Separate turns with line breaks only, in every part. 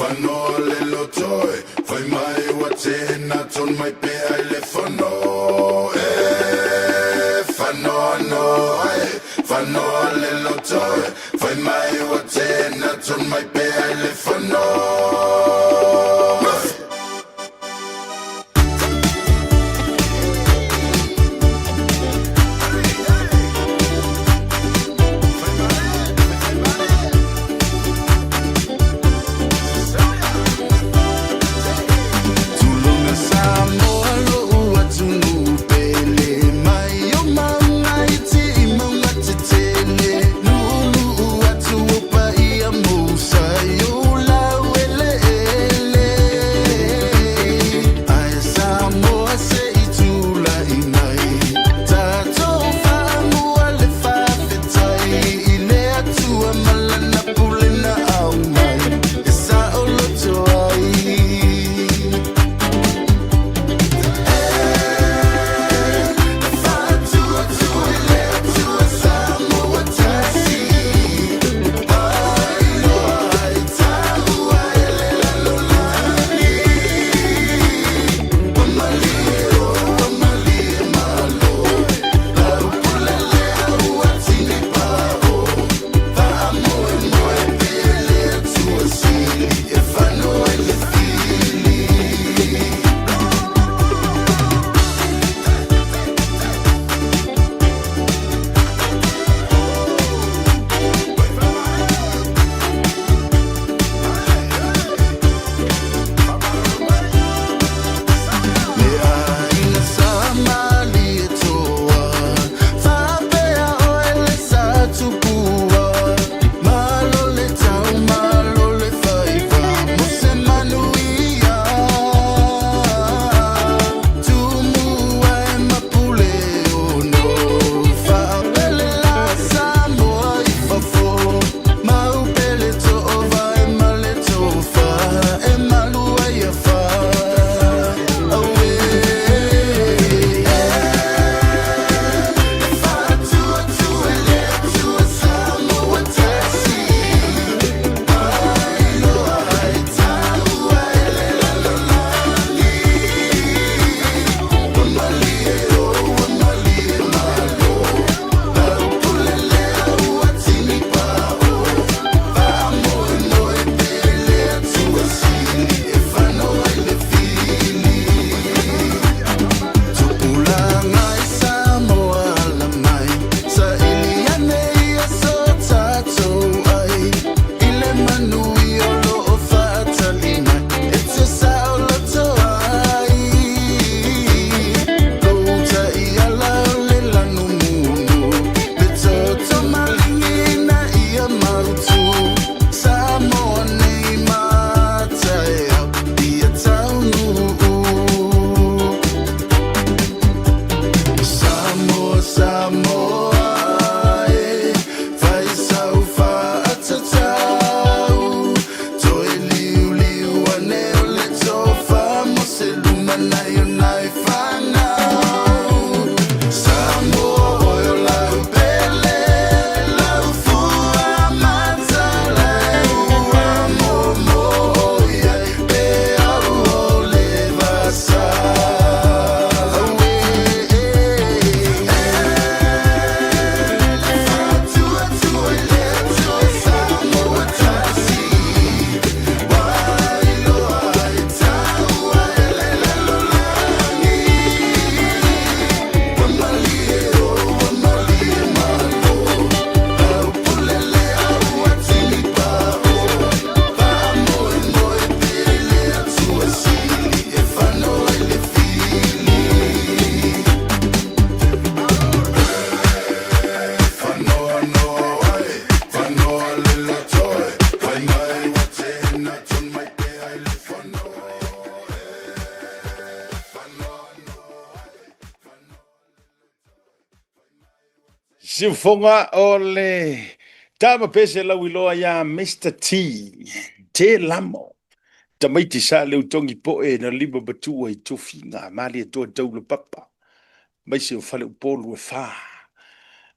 Fanoa le lotoe, fai mai ua tena ton mai pea i le fono e Fanoa noa e, fanoa le lotoe, fai mai ua tena ton mai pea i le fono. Tulona Samoa lo'u atunuu pele mai o mauga iti i mauga tetele luuluu atu o paia mousai o lau eleele ae Samoa se i tulai mai tatou faamua le faafetai i le Atua ma lana pule na aumai e saoloto ai. Le aiga sa Malietoa, faapea oe le sa tupua, malo le tau, malo le faiva, mo se manuia. Tumua e mapule ono, faapele la Samoa i fafo, maupele toova e ma le tofa, e malu ai afa. Auē. Tupulaga i Samoa ala mai, saili ane ia so tatou ai, i le manuia o lo o faatali mai, e te saoloto ai. Lou taiala o le lanumunu, le toto maligi ina ia mautu, Samoa nei ma taeao ia taunuu. Samoa, Samoa, e, fai sau faatatau, toe liuliu ane o le tofa mo se lumanai o nai fanau. Samoa, oe o lau pele, lau fua matalai, ua momo i ai pe au o le vasa. Auē,
Siufoga o le tama pese lau iloa ia Mr. T. Te lamo. Tamaiti sa leu tongi poe na lima matua i tofiga malie toa taula papa. Maise o fale upolu e whā.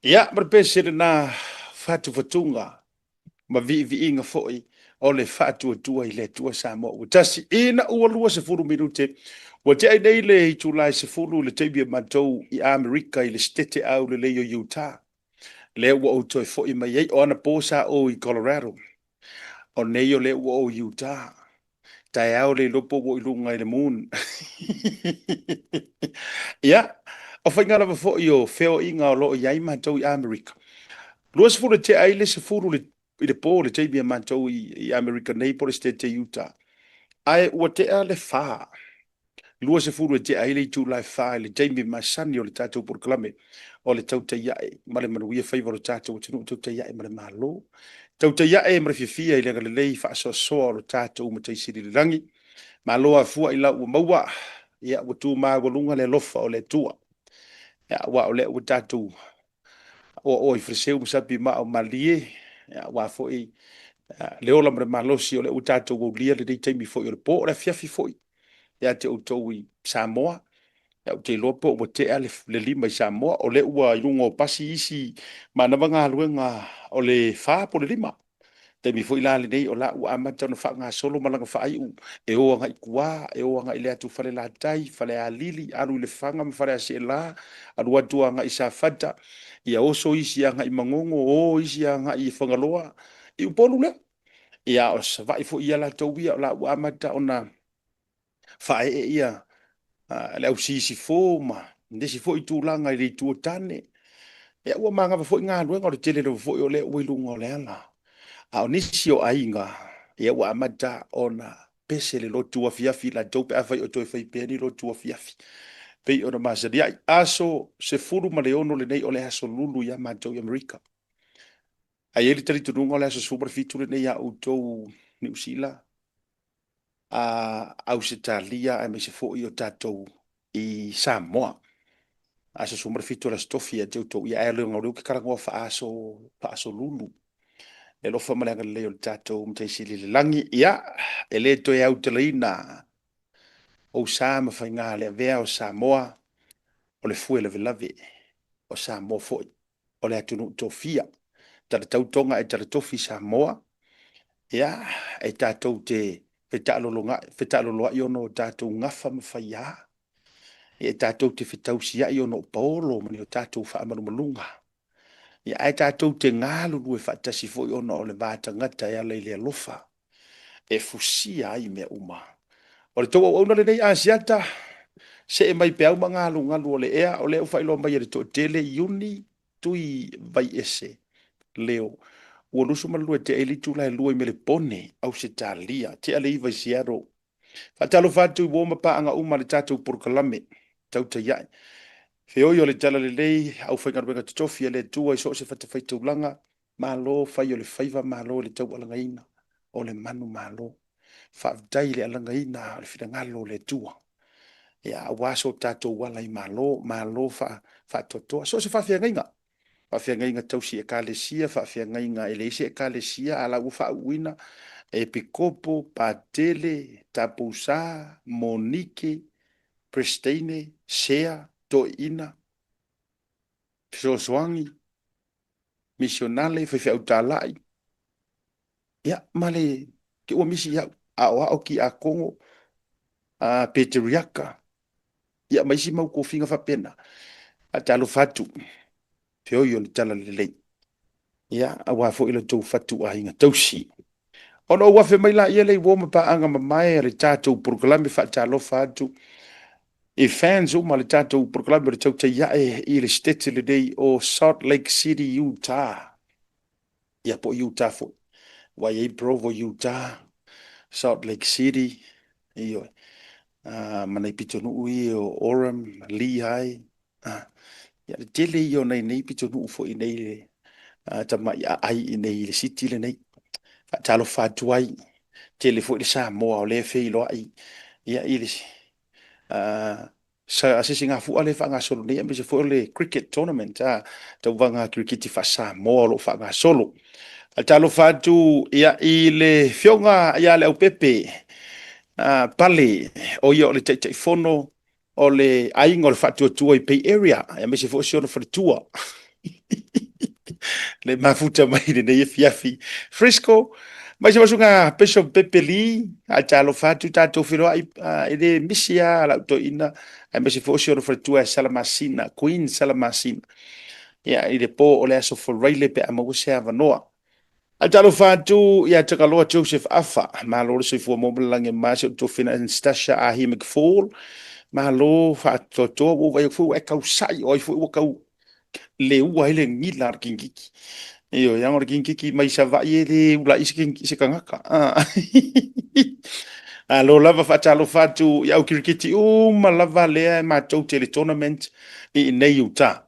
Ia, ma le pese lena whatufatuga ma viiviiga foi o le Faatuatua i le Atua Samoa ua tasi. Ina ua 20 minute ua tea ai nei le itula e 10 i le taimi a matou i Amerika i le Setete Aulelei o Utah, lea ua ou toe foi mai ai. O anapo sa ou i Colorado, o nei o lea ua ou i Utah. Taeao le iloa po ua ou i luga i le moon. Ia, o faiga lava foi o feoaiga o lo o i ai matou i Amerika, 20 e tea ai le 10 i le po le taimi a matou i Amerika nei po o le Setete Utah, ae ua tea le 4, 20 e tea ai le itula e 4 i le taimi masani o le tatou polokalame o le Tautai Ae ma le Manuia Faiva o le tatou atunuu, Tautai Ae ma le Malo, Tautai Ae ma le Fiafia i le Agalelei faasoasoa o le tatou Matai Sili i le Lagi. Malo afua i lau ua maua, ia ua tu maualuga le alofa o le Atua. Ia, aua o lea ua tatou oaoa i Faleseu ma sapi maa o malie, aua foi le ola ma le malosi o lea ua tatou aulia lenei taimi foi o le po, o le afiafi foi ia te outou i Samoa. Ia, ou te iloa po ua tea le 5 i Samoa, o lea ua i luga o pasi isi manava galuega o le 4 po o le 5. Taimi foi la lenei o la ua amata ona faagasolo malaga faaiu e o agai i tua, e o agai i le atu Falelatai, Falealili, alu i Lefaga ma Faleaseela, alu atu agai i Safata, ia oso isi agai i Magogo, o isi agai i Fagaloa, i Upolu lea. Ia, o Savaii foi ia latou ia, o la ua amata ona faaee ia le au Sisifo ma nisi foi tulaga i le Itu o Tane. Ia, ua manava foi galuega, o le tele lava foi o lea ua i luga o le ala. A o nisi o aiga, ia ua amata ona pese le lotu afiafi latou pe afai o toe fai pea ni lotu afiafi pei ona masani ai. Aso 16 lenei o le aso lulu ia matou i Amerika. Ae i ai le talitonuga o le aso 17 lenei ia outou Niu Sila, a Ausetalia aemaise foi o tatou i Samoa. Aso 17 o le Aso Tofi ia te outou, ia ae leaga o lea ou te talanoa faaaso, faaso lulu. Le alofa ma le agalelei o le tatou Matai Sili i le lagi, ia, e le toe autalaina ou sa ma faiga le avea o Samoa, o le fue lavelave o Samoa foi, o le atunuu tofia. Talatau Toga ae talatofi Samoa, ia, e tatou te fetaaloloai ona o tatou gafa ma faiā, e tatou te fetausiai ona o paolo ma ni o tatou faamalumaluga, ia, ae tatou te galulue faatasi foi ona o le va tagata e ala i le alofa e fusia ai mea uma. O le tou auauna lenei Asiata, see mai peau ma galugalu o le ea, o lea ua faailoa mai e le toatele, Iuni Tui Vaiese Leo, ua 22 tea i le itula e 2 i Melepone, Ausetalia, tea le 9 i Seattle. Faatalofa atu i uo ma paaga uma a le tatou polokalame Tautai Ae. Feoi o le Talalelei, aufaigaluega totofi a le Atua i so o se fatafaitaulaga, malo fai o le faiva, malo i le taualagaina o le manumalo. Faafetai i le alagaina o le finagalo o le Atua. Ia, aua so tatou ala i malo, malo faatoatoa. So o se faafeagaiga, faafeagaiga tausi ekalesia, faafeagaiga e leai se ekalesia, a la ua faauuina, epikopo, patele, tapusa, monike, presiteine, sea, toeaina, fesoasoani, misionale, faifeau talai, ia, ma le, te ua misi iau, aoao, tiakono, a peteriaka, ia ma isi mau tofiga faapena. Faatalofa atu, feoi o le Talalelei, ia, aua foi lo outou fatuaiga tausi. Ona ou afe mai laia lea i uo ma paaga mamae a le tatou polokalame, faatalofa atu i fans uma a le tatou polokalame o le Tautai Ae i le Setete lenei o Salt Lake City, Utah. Ia po o Utah foi. Ua i ai Provo, Utah, Salt Lake City, ioe, ma nai pitonuu ia o Orem, Lehi, ia le tele ia o nai nei pitonuu foi i nei le tamai aai i nei i le city lenei. Faatalofa atu ai, tele foi le Samoa o lea e feiloai ia i le asiasiga fua lea e faagasolo nei, aemaise foi o le cricket tournament, tauvaga kirikiti faa-Samoa o lo o faagasolo. Faatalofa atu ia, i le Afioga ia Leaupepe Pale, o ia o le Taitaifono o le Aiga o le Faatuatua i Bay Area, aemaise foi o si ona faletua. Le mafuta mai i lenei afiafi. Frisco, Mai se masuga Bishop Pepe Lee, a talofa atu tatou feiloai, e le misi lava lau toeaina, aemaise foi o si ona faletua e Salamasina, Queen Salamasina. Ia, i le po o le aso Faraile pe a maua se avanoa. Ae talofa atu ia Tagaloa Joseph Afa, malo le soifua maua ma le lagi e mama, si ou tofi Anastasia Ahi McFall, malo faatoatoa, ua ou vaai atu foi ua e tausa'i, o ai foi ua tau leua ai le gila a le kirikiti. Ioe, leaga o le kirikiti mai Savaii e le ulaia se tagata. Malo lava, faatalofa atu i au kirikiti uma lava lea e matou te i le tournament i inei i uta.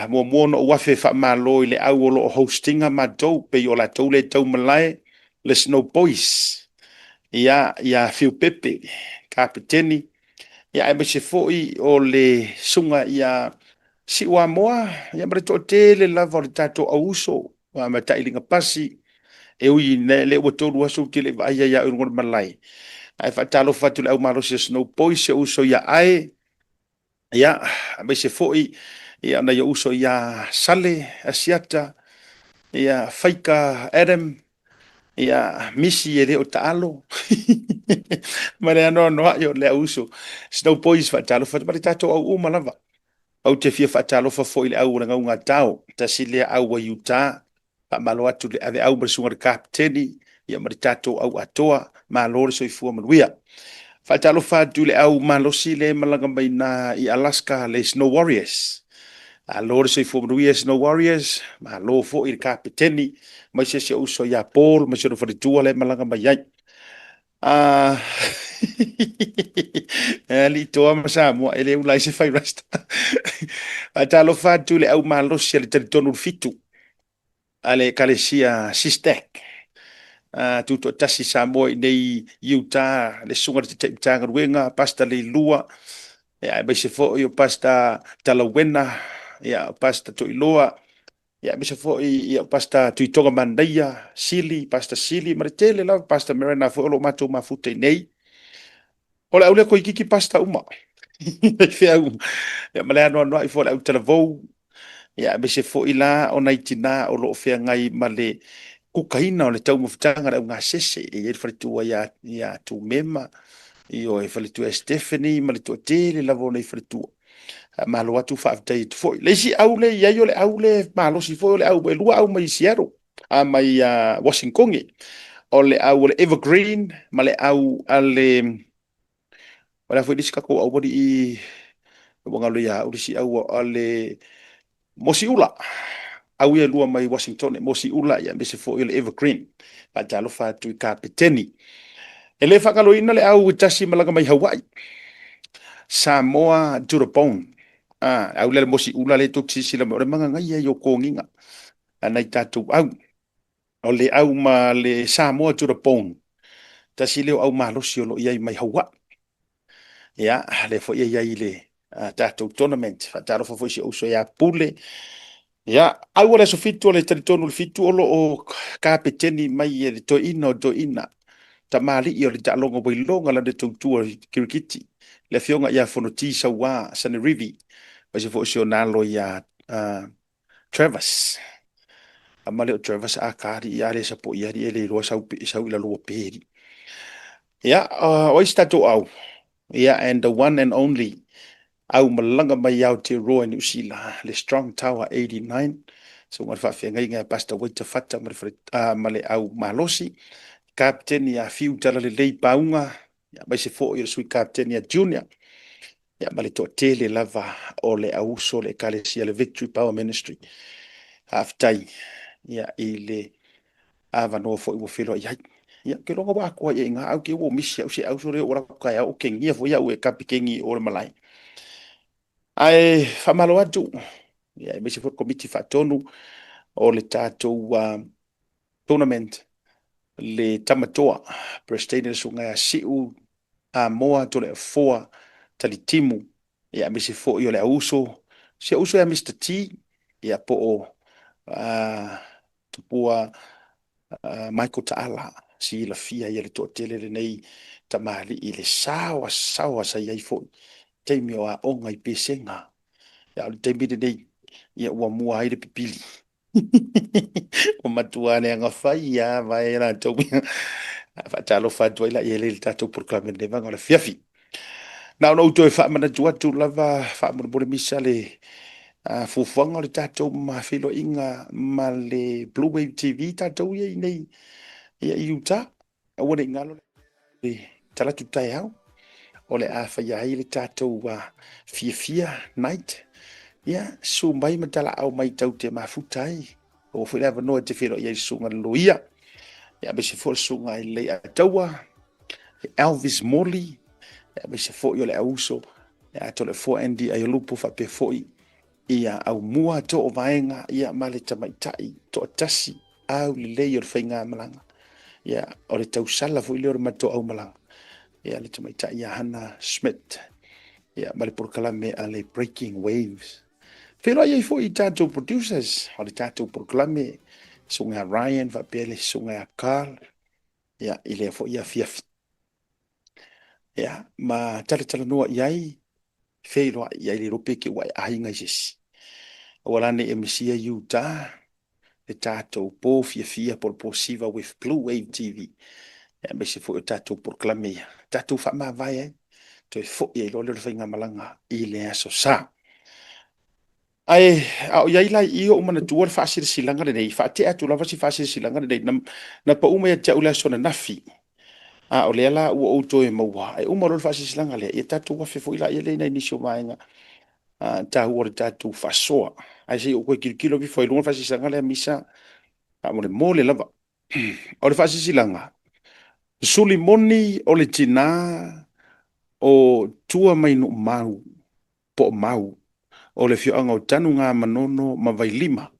Muamua ona ou afe faamalo i le au o lo o host ina matou, pei o latou lea e tau malae, le Snow Boys, ia, ia Fiu Pepe, kapeteni, ia aemaise foi o le susuga ia Siuamoa, ia ma le toatele lava o le tatou auuso, ma tailiga pasi, e ui ina lea ua 3 aso ou te le i vaaia ia oe i luga o le malae, ae faatalofa atu i le au malosi o Snow Boys, si ou uso ia Ae, ia, aemaise foi ia nai ou uso ia Sale Asiata, ia Faika Adam, ia Misi e le o taalo, ma le anoanoai o le au uso Snow Boys, faatalofa atu ma le tatou au uma lava. Ou te fia faatalofa foi i le au o le Gaugatao, tasi lea au a Utah. Faamalo atu i le aveau ma le susuga i le Kapeteni ia ma le tatou au atoa. Malo le soifua manuia. Faatalofa atu i le au malosi lea e malaga mai na i Alaska, le Snow Warriors. Malo le soifua manuia Snow Warriors, malo foi i le Kapeteni, aemaise si ou uso ia Paul ma si ona faletua lea e malaga mai ai. E alii toa ma Samoa, e le ula ai se fai rasta. Faatalofa atu i le au malosi a le Talitonu le Fitu, a le Ekalesia SISTAC, Tutoatasi Samoa i nei i Utah, le Susuga i le Taitai Matagaluega, Pastor Leilua, aemaise foi o Pastor Talauena, o Pastor Toiloa, Ia, aemaise foi ia, o Pastor Tuitoga Manaia, Sili, Pastor Sili, ma le tele lava, Pastor Marina foi o lo o matou mafuta i nei. O le au lea toeitiiti Pastor uma. Faifeau. Ia, ma le anoanoai foi o le au talavou. Ia, aemaise foi la o nai tina o lo o feagai ma le kukaina o le taumafataga o le augasese. E i ai le faletua ia, ia Tumema, ioe, faletua ia Stephanie ma le toatele lava o nei faletua. Faamalo atu, faafetai atu foi. Le isi au lea i ai o le au lea malosi foi, o le au e lua au mai Seattle, a mai Washington. O le au o le Evergreen ma le au a le, o le a foi le isi tatou au alii, ua galo ia au le isi au a le Mosiula. Au ia e lua mai Washington, Mosiula ia aemaise foi o le Evergreen. Faatalofa atu i Kapeteni. E le faagaloina le au e tasi malaga mai Hawaii. Samoa to the bone. Ah, au lea le Mosiula le tou te silasila mai, o le magagaia ia o togiga a nai tatou au. O le au ma le Samoa to the bone. Tasi lea o au malosi o lo o i ai mai Hawaii. Ia, lea foi e i ai i le tatou tournament. Faatalofa foi i si ou uso ia Pule. Ia, au o le aso 7 o le talitonu le 7 o lo o kapeteni mai e le toeaina o toeaina, tamalii o le taaloga ua iloga lana tautua i kirikiti, le afioga ia Fonoti Saua Sanerivi, aemaise foi o si ona alo ia Travis. Ama le o Travis a ka alii a le sapo ia alii e le iloa sau, sau i lalo ua pe alii. Ia, o ai se tatou au? Ia, and the one and only au malaga mai Aotearoa i Niu Sila, le Strong Tower 89, susuga i le faafeagaiga ia Pastor Waita Fata ma le, fale, ma le au malosi, Kapeteni ia Fiu Talalelei Pauga, ia, aemaise foi o le sui Kapeteni ia Junior, ia, ma le toatele lava o le auuso o le Ekalesia, le Victory Power Ministry. Faafetai ia, i le avanoa foi ua feiloai ai. Ia, ou te iloa ua atoa i ai i ina, ae ou te ua misi au se auso lea ua alu atu taeao o kegia foi au e kapikeni i o le malae. Ae faamalo atu, ia, aemaise foi le komiti faatonu o le tatou tournament, le Tamatoa, Peresetene le Susuga ia Siu Amoa Toleafoa Talitimu, ia, aemaise foi o le auuso, si auuso ia Mister T, ia, po o Tupua Michael Taala, silafia ia le toatele lenei tamalii i le saoasaoa sa i ai foi taimi o aoga i Pesega. Ia, o le taimi lenei, ia, ua mua ai le pipili. Ua matua leaga fai lava vae latou. Faatalofa atu ai la i le tatou polokalame i lenei vaega o le afiafi. Na ona ou toe faamanatu atu lava faamolemole misa le fuafuaga o le tatou feiloaiga ma le Blue Wave TV tatou ia i nei i Utah. Aua ne i galo le talaatu taeao o le a faia ai le tatou fiafia night. Ia, susu mai ma talaau mai tau te mafuta ai. Maua foi le avanoa e te feiloai ai i le susuga i le loia. Ia, aemaise foi le susuga i le Leiataua, Elvis Morley, aemaise foi o le auuso ia Toleafoa Andy Aiolupo faapea foi ia Aumua Toovaega ia ma le tamaitai toatasi aulelei o le faigamalaga. Ia, o le tausala foi lea o le matou aumalaga, ia le tamaitai ia Hannah Schmidt, ia ma le polokalame a le Breaking Waves. Feiloai ai foi i tatou producers o le tatou polokalame, susuga ia Ryan faapea le susuga ia Carl, ia, i lea foi afiafi. Ia, ma talatalanoa i ai, feiloai i ai, le iloa pe te i ua e aiga i se isi. Aua la ne i e misia Utah, le tatou po fiafia po o le po siva with Blue Wave TV. Aemaise foi o tatou polokalame ia, tatou faamavae ai, toe foi ai loa lea o le faigamalaga i le Aso Sa. Ae a o i ai la i i ou manatua le faasilasilaga lenei, faatea atu lava si faasilasilaga lenei, na, na pau mai ia te au i le aso ananafi, a o lea la ua ou toe maua, e uma loa le faasilasilaga lea, ia tatou afe foi laia lea i nai nisi o vaega taua o le tatou faasoa. Ae se i ou toe tilotilo ifo i luga le faasilasilaga lea, Misa, faamolemole lava. O le faasilasilaga, suli moni o le tina o Tuamainumau po o Mau, o le afioaga o Tanugamanono ma Vailima.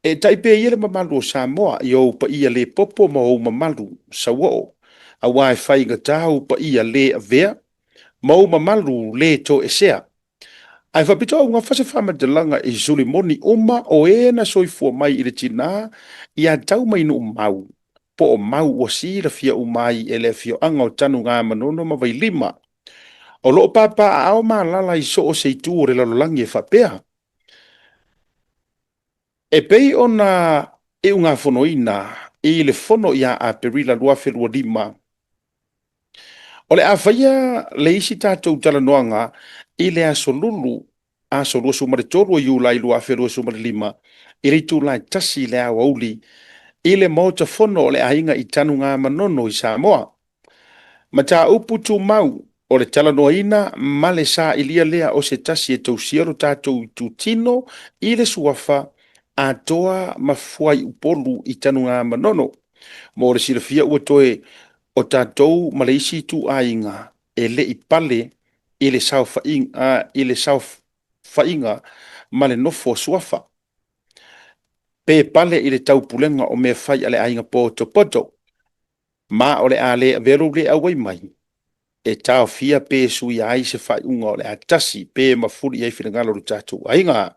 Eetai pea ia le mamalu o Samoa i ou paia le popo ma ou mamalu sauoo, aua e faigata ou paia le avea ma ou mamalu le toesea. Ae faapitoa augafa se faamatalaga i suli moni uma o e na soifua mai i le tina ia Taumainumau po o Mau ua silafia uma ai e le afioaga o Tanugamanono ma Vailima. O lo o papaaao ma alaala i so o se itu o le lalolagi e faapea, E pei ona iugafonoina i le Fono ia Aperila 2025, o le a faia le isi tatou talanoaga i le Aso Lulu, aso 23 o Iulai 2025, i le itula e 1 i le aoauli i le Maota Fono o le Aiga i Tanugamanono i Samoa. Mataupu tumau o le talanoaina ma le sailia lea o se tasi e tausia lo tatou itutino i le suafa atoa ma fuaiupolu i Tanugamanono. Mo le silafia ua toe o tatou ma le isi ituaiga e le i pale i le saofaiga, i le saofaiga ma le nofo a suafa, pe pale i le taupulega o mea fai a le aiga potopoto. Ma o le a le avea lou le auai mai e taofia pe suia ai se faaiuga o le a tasi pe mafuli i ai finagalo o lo tatou aiga.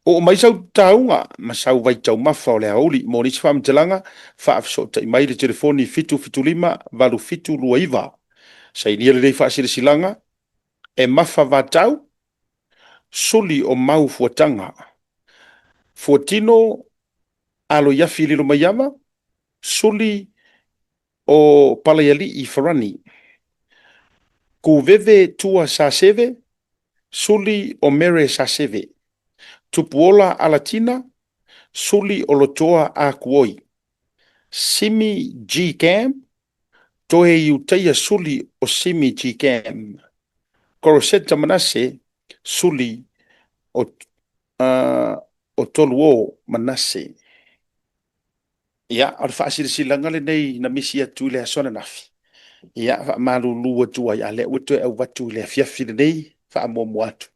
Oo mai sau tauga ma sau vaitaumafa o le aoauli. Mo nisi faamatalaga, faafesootai mai i le telefoni 775 8729. Sainia lenei faasilasilaga e mafa vatau, suli o mau fuataga. Fuatino Aloiafi Lilomaiava, Suli o Palaialii Farani, Kuveve Tua Saseve, Suli o Mere Saseve, Tupuola Alatina, Suli o Lotoa Akuoi, Simi G. Cam, Toe Iutaia Suli o Simi G. Cam, Koroseta Manase, Suli o, o Toluo Manase. Ia, o le faasilasilaga lenei na misi atu i le aso ananafi. Ia, faamalulu atu ai, a lea ua toe avatu i le afiafi lenei, faamuamua atu.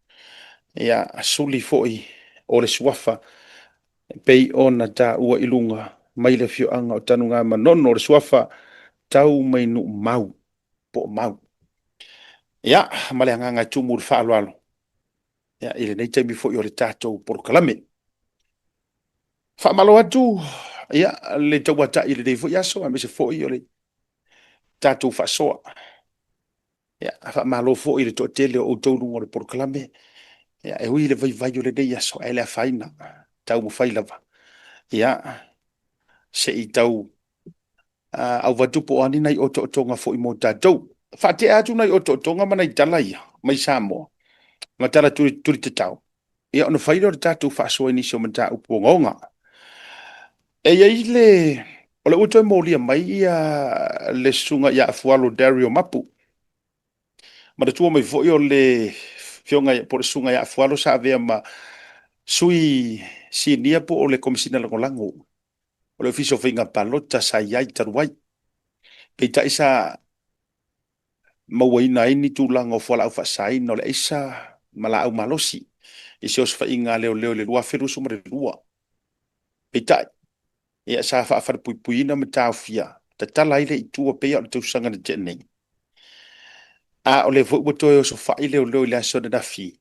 Ia, suli foi o le suafa e pei ona taua i luga mai le afioaga o Tanugamanono, o le suafa tau mai Nuumau po o Mau. Ia, ma le agaga e tumu i le faaaloalo, ia, i lenei taimi foi o le tatou polokalame. Faamalo atu ia, le tauatai i lenei foi aso, aemaise foi o le tatou faasoa. Ia, faamalo foi i le toatele o outou luga o le polokalame. Ia, e ui i le vaivai o lenei aso, ae le afaina, taumafai lava. Ia, se i tau avatu po o a ni nai otootoga foi mo tatou. Faatea atu nai otootoga ma nai tala ia mai Samoa, ma tala tulitatau, ia ona fai lea o le tatou faasoa i nisi o mataupu ogaoga. E i ai le... O lea ua toe molia mai ia le susuga ia Afualo Dario Mapu. Manatua mai foi o le afioga po o le susuga ia Afualo sa avea ma sui sinia po o le Komesina Lagolago o le Ofisa o Faiga Palota sa i ai talu ai. Peitai sa mauaina ai ni tulaga o fualaau faasaina o le aisa ma laau malosi i se osofaiga a leoleo i le 2022. Peitai, ia sa faafalepuipuiina ma taofia, tatala ai le itu e pei o le tausaga na tea nei. A o lea foi ua toe osofai leoleo i le aso ananafi,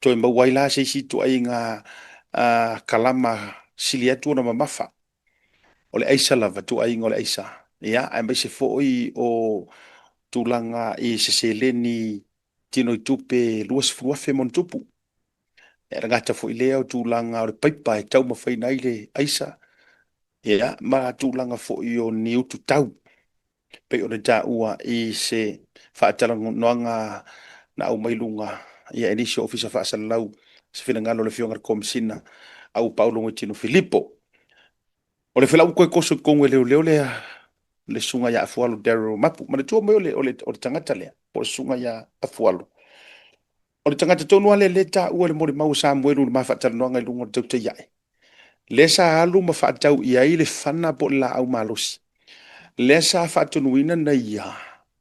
toe maua ai la se isi ituaiga kalama sili atu ona mamafa. O le aisa lava, tuuaiga o le aisa, ia, aemaise foi o tulaga i se seleni tino i tupe 20,000 ma ona tupu. E le gata foi lea o tulaga o le paipa e taumafaina ai le aisa, ia, ma tulaga foi o ni utu tau pei ona taua i se faatalanoaga na aumai luga e nisi o Ofisa Faasalalau se finagalo o le Afioga i le Komesina Aupa Logoitino Filipo. O le la ua toe toso i totonu e leoleo le le susuga ia Afualo Daryl Mapu. Manatua mai o le tagata lea, po o le susuga ia Afualo, o le tagata tonu lava lea lea e taua i le molimau a Samuelu i le ma faatalanoaga i luga o le tautai ae, lea sa alu ma faatau i ai le fana po o le laau malosi, lea sa faatonuina na ia,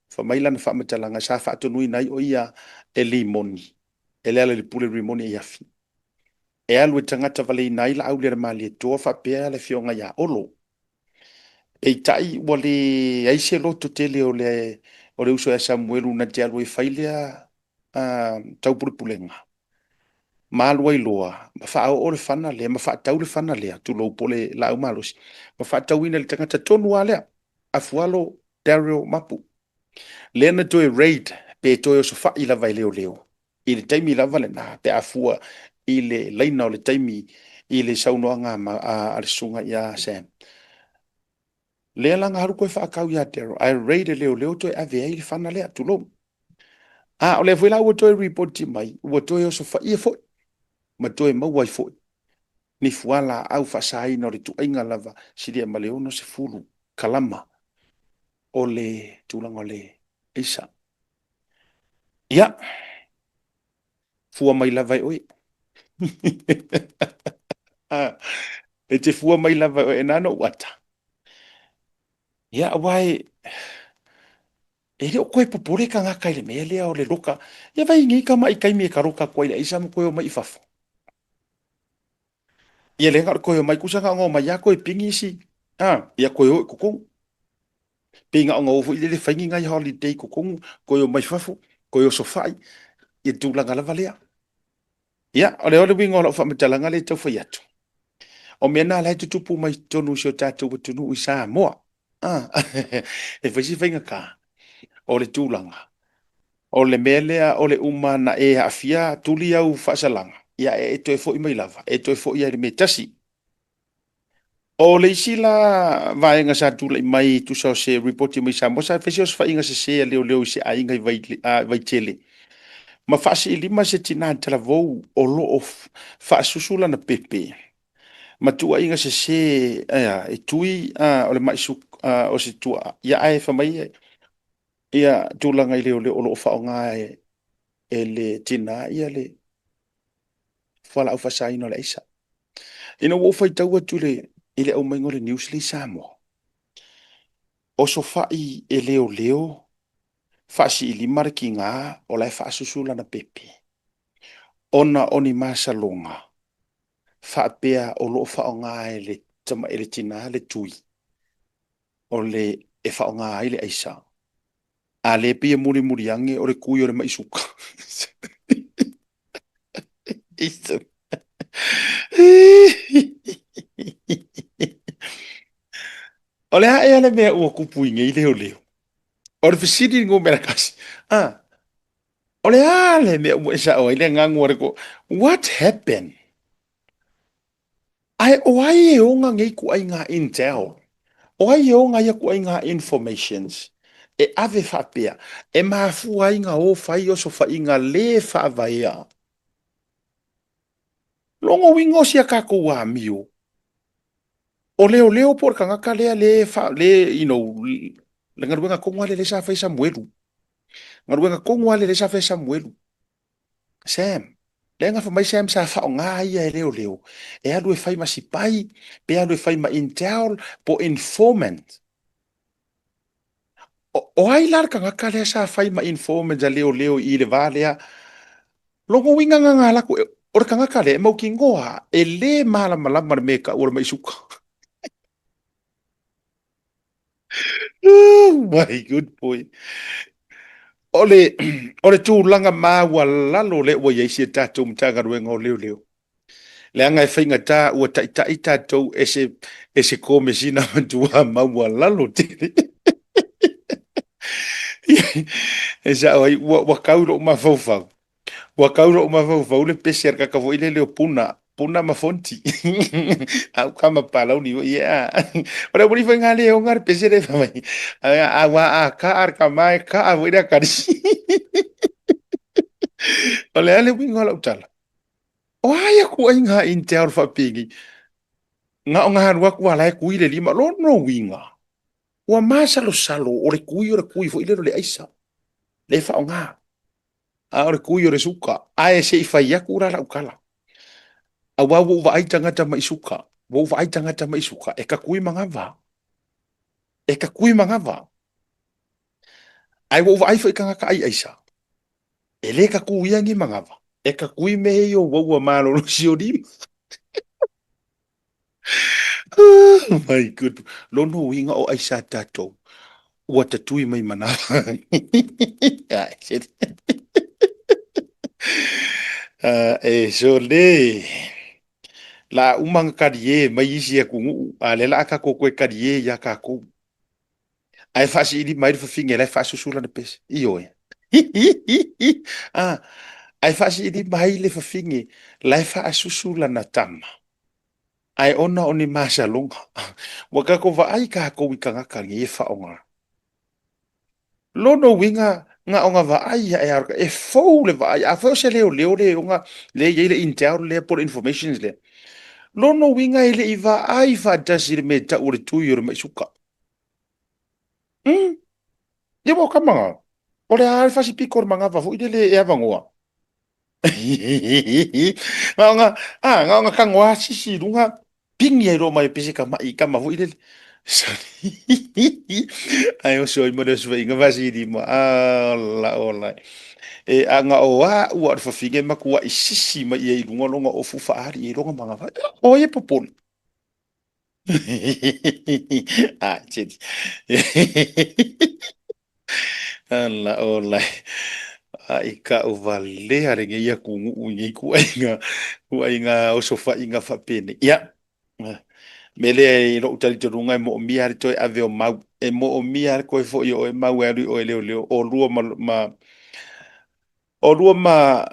fai mai lana faamatalaga, sa faatonuina ai o ia e Limoni, e Lealailepule Rimoni Aiafi, e alu e tagata valeina ai Laauli a le Malietoa faapea le afioga ia Olo. Peitai ua leai se loto tele o le o le uso ia Samuelu na te alu e fai lea taupulepulega, ma alu ai loa ma faaoo le fana lea ma faatau le fana lea, tulou, po o le laau malosi, ma faatauina i le tagata tonu lava lea, Afualo Daryl Mapu, lea na toe raid pe toe osofai lava e leoleo i le taimi lava lena pe a fua i le laina o le taimi i le saunoaga a le susuga ia Sam. Lea la na alu toe faatau ia Daryl, ae raid e leoleo toe ave ai le fana lea, tulou. A o lea foi la ua toe ripoti mai, ua toe osofaia foi ma toe maua ai foi ni fualaau faasaina o le ituaiga lava silia ma le 60 kalama o le tulaga o le aisa. Ia, fua mai lava e oe. E te fua mai lava e oe, e nā na ou ata. Ia, aua e, e le o koe popole tagata i le mea lea o le loka. Ia vai nei tama i taimi e ka loka atu ai le aisa ma toe omai i fafo. Ia le na o le toe omai, tusa na ona omai lava toe pigi isi, a, ia toe o i totonu. Pei na ona o foi lele fai ni nai holiday i totonu, toe omai fafo, toe osofai, ia tulaga lava lea. Ia, o le uiga o lau faamatalaga lea e tau fai atu, o mea na la e tutupu mai totonu o si o tatou atunuu i Samoa. Ah, e fai si faigata o le tulaga o le mea lea o le uma na e aafia tuli au faasalaga, ia e toe foi mai lava, e toe foi ai i le mea tasi. O le isi la vaega sa tulai mai e tusa o se ripoti mai Samoa, sa fai se osofaiga sese a leoleo i se aiga i Vaitele, ma faasiilima se tina talavou o lo o faasusu lana pepe ma tuuaiga sese e tui o le mai o se tuaa, ia ae fai mai ia tulaga i leoleo o lo o faaaoga e le tina ia le fualaau faasaina o le aisa. Ina ua ou faitau atu i le aumaiga o le news lea i Samoa, osofai e leoleo faasiilima le tiga o la e faasusu lana pepe, ona o ni masaloga faapea o lo o faaaoga e le e le tina le tui o le e faaaoga ai le aisa. A lea pei e mulimuli ane o le tui o le mai suka. O le a ea le mea ua tupu i nei leoleo? O le fesili numera 1. Ah. O le a le mea ua e sao ai le agaga o le ko, what happened? Ae o ai e ona nei ituaiga intel? O ai e ona ia ituaiga informations e ave faapea e mafua ai na o fai osofaiga le faavaea? Lona uiga o si a tatou amio, o leoleo po o le tagata lea le, fa, le you know, le galuega tonu lava lea lea sa fai Samuelu. Galuega tonu lava lea lea sa fai Samuelu. Sam, lea na fai mai Sam sa faaaoga ia e leoleo e alu e fai ma sipai, pe alu e fai ma intel po informant. O ai la le tagata lea sa fai ma informant a leoleo i le va lea? Lona uiga na na alu atu, o le tagata lea e mautinoa e le malamalama le mea e tau o le mai suka. Oh my good boy. O le, o le tulaga maualalo lea ua i ai si a tatou Matagaluega o Leoleo. Leaga e faigata ua taitai tatou e se, e se komesina matua maualalo tele. E sao ai, ua, ua tau i lou mafaufau. Ua tau i lou mafaufau le pese a le tagata foi lele o Puna, Puna ma Fonti. A o kama palauni foi ia. O le aualii foi lena lea e ona le pese lea fai mai. Aua a kaa le tama e kaa foi le akalisi. O le a le uiga o lau tala? O a ia ituaiga intel faapeni? Na ona alu atu lava la e tui le lima. Lona uiga, ua masalosalo o le tui o le tui foi lele o le aisa, lea e faaaoga. A o le tui o le suka. Ae se i fai atu la lau tala. Aua ua ou vaai tagata mai suka. Ua ou vaai tagata mai suka e tatui manava. E tatui manava. Ae ua ou vaai foi tagata ai aisa. E le tatuia ni manava. E tatui mea ia o ua malolosi o lima. Oh my good. Lona uiga o aisa a tatou ua tatui mai manava. Ai, shit. E sole. La uma na kalie mai isi atunuu, a lea la a tatou toe kalie ia tatou. Ae faasiili mai le fafine la e faasusu lana pese. Ioe. Ah, ae faasiili mai le fafine la e faasusu lana tama. Ae ona o ni masaloga. Ua tatou vaai tatou i tagata nei e faaaoga. Lona uiga na ona vaai ae a e fou le vaai. Afai o se leoleo le ona lea e i ai le intel lea po o le informations lea. Lona uiga e le i vaai faatasi i le mea e tau o le tui o le mai suka. Ia ua kama, o le a le fasipiko o le manava foi lele e avanoa. Na ona, a, na ona tago lava sisi i luga, pigi ai loa mai pese tama'i tama foi lele. Ae oso ai ma le osofaiga fasilima, ola ola. E ana o a'u a o le fafine e matua'i sisi mai i ai i luga lona ofu fa'ali ai lona manava. O ai e popole? Ah, tšedi. Ala ola. Ai ka'u valea lenei atunuu i nei ituaiga, ituaiga osofaiga faapenei. Ia, mea lea i lou talitonuga e moomia lava le toe ave o mau. E moomia lava le toe foi o oe mau e alu i o e leoleo, oulua ma, ma, oulua ma,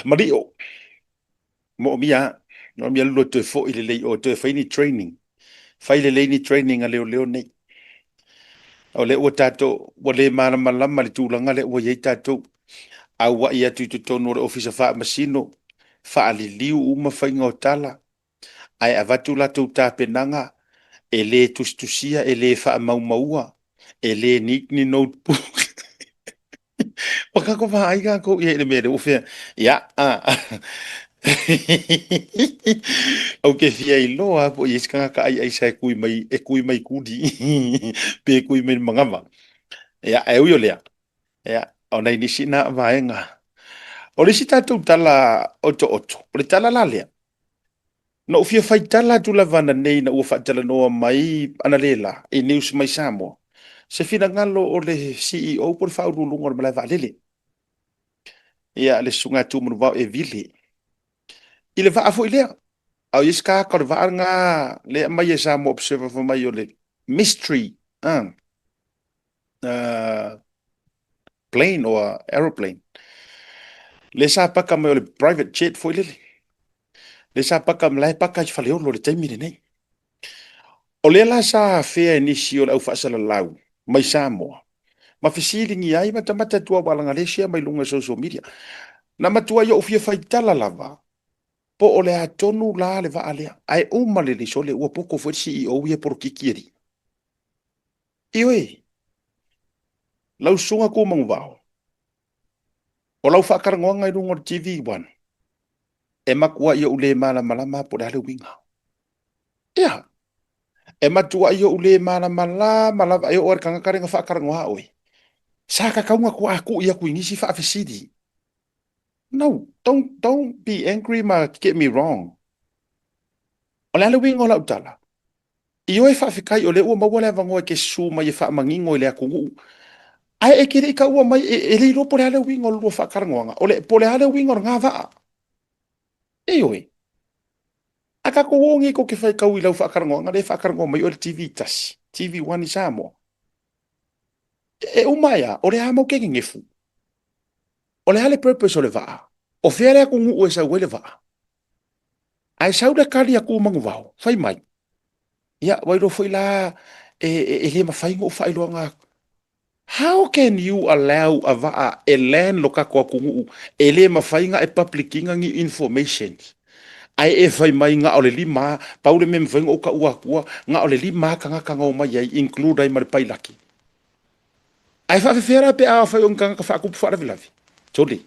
ma Lio. Moomia, moomia le lua toe foi lelei o toe fai ni training. Fai lelei ni training a leoleo nei. O lea ua tatou, ua le malamalama le tulaga lea ua i ai tatou. Auai atu i totonu o le Ofisa Faamasino, faaliliu uma faiga o tala, ae avatu latou tapenaga e le tusitusia, e le faamaumaua, e le need ni notebook. Ua tatou vaai tatou i ai i le mea lea ua fea. Ia, a. Ou te fia iloa lava po o i ai se tagata aiaisa e kui mai, e kui mai kuli pe kui mai le manava. Ia, ae ui o lea, ia, o nai nisi na vaega. O le isi tatou tala otooto, o le tala la lea, Na ou fia faitala atu lava ananei ina ua faatalanoa mai analeila i News mai Samoa se finagalo o le CEO po o le Faauluuluga o le Malae Vaalele, ia le Susuga ia Tumanuvao E Vili, i le vaa foi lea. A o i ai se tagata o le vaa lena lea e aumai e Samoa Observer fai mai o le mystery plane or aeroplane. Lea sa paka mai o le private jet foi lele. Lea sa paka mai, la e paka i Faleolo i le taimi lenei. O lea la sa afea e nisi o le au faasalalau mai Samoa ma fesiligia ai matamata atu ua lagalesia mai luga o social media. Na matuai ou fia faitala lava po o le a tonu la le vaa lea. Ae uma lelei sole ua poko foi le CEO ia polokiki alii. Ioe, lau susuga Tumanguvao, o lau faatalanoaga i luga o le TV One, e matuai ou le malamalama po o le a le uiga. Ia, e matuai ou le malamalama lava e oo lava i le tagata lea na faatalanoa oe. Sa tatau ona toa tui atu i nisi faafesili. No, don't be angry ma get me wrong. O le a le uiga o lau tala? Ioe faafetai o lea ua maua le avanoa e te susu mai e faamanino i le atunuu. Ae e te le i taua mai, e le iloa po o le a le uiga o le lua faatalanoaga, o le, po o le a le uiga o lena vaa. Ioe. A tatou o nei tou te faitau i lau faatalanoaga lea e faatalanoa mai oe i le TV 1, TV 1 i Samoa. E uma ae a, o le a matou te nenefu? O le a le purpose o le vaa? O fea le atunuu e sau ai le vaa? Ae sau le tali a Tumanuvao, fai mai, ia, ua iloa foi la e le mafai ona ou faailoaina atu. How can you allow a vaa e land lo tatou atunuu e le mafai ona e public ina ni informations? Ae e fai mai na o le 5 lava, pau le mea e mafai ona ou taua atua, na o le 5 lava tagata na omai ai, include ai ma le pailaki. Ae faafefea la pe a fai o ni tagata faatupu faalavelave? Sole,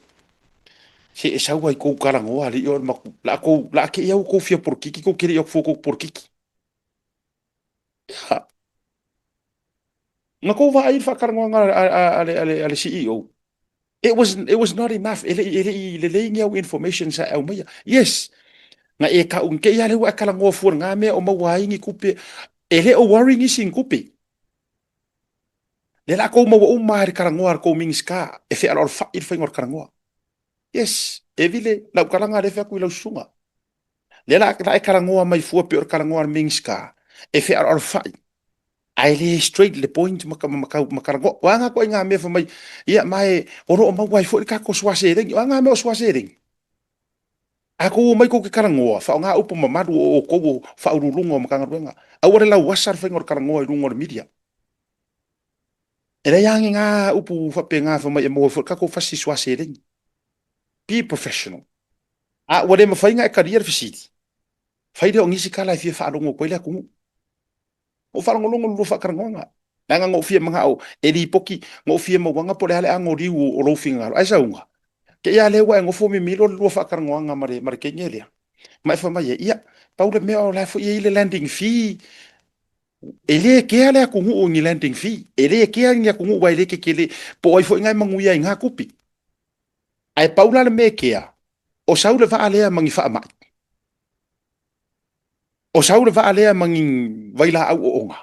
se e sau ai kou talanoa alii o le maku, la kou, la ke iau kou fia polokiki, kou kele iau fua kou polokiki. Ia. Na kou vaai i le faatalanoaga a le CEO. It was not enough. E le i lelei ni au information sa e aumaia. Yes, na e tau, te i a lea ua e talanoa fua i lena mea o maua ai ni tupe. E le o worry nisi i ni tupe. Lea la kou maua uma i le talanoa a le kou Minisita e fealoalofai le faiga o le talanoa. Yes, e vile lau talaga lea e fai atu i lau susuga. Lea la e talanoa mai fua pei o le talanoa a le Minisita e fealoalofai ae le straight le point ma talanoa. O a ngā ituaiga mea fai mai, ia ma e o lo o maua ai foi le tatou soa seleni. O a ngā mea o soa seleni? A kou omai kou te talanoa, faaaoga upu mamalu o outou o faauluuluga o Matagaluega. Aua le lauasa le faiga o le talanoa i luga o le media. E leai lava ni na upu faapena fai mai e maua ai foi le tatou fasi soa seleni. Be professional. A ua le mafai ona e talia le fesili, fai lea o nisi tala e fia faalogo atu ai le atunuu. Ua faalogologo le lua faatalanoaga, leaga na ou fia manao e lipoti, na ou fia mauaga po o le a le anoliu o lou finagalo. Ae sauga, te i lava lea ua e nofo mimilo le lua faatalanoaga ma le teine lea, ma e fai mai ai, ia, pau le mea o la e foi e i ai le landing fee. E le kea le atunuu i ni landing fee, e le kea ni atunuu aua e le tetele, po o ai foi na e manuia ai i na tupe. Ae pau la le mea e kea, o sau le vaa lea ma ni faamai. O sau le vaa lea ma ni vailaau oona.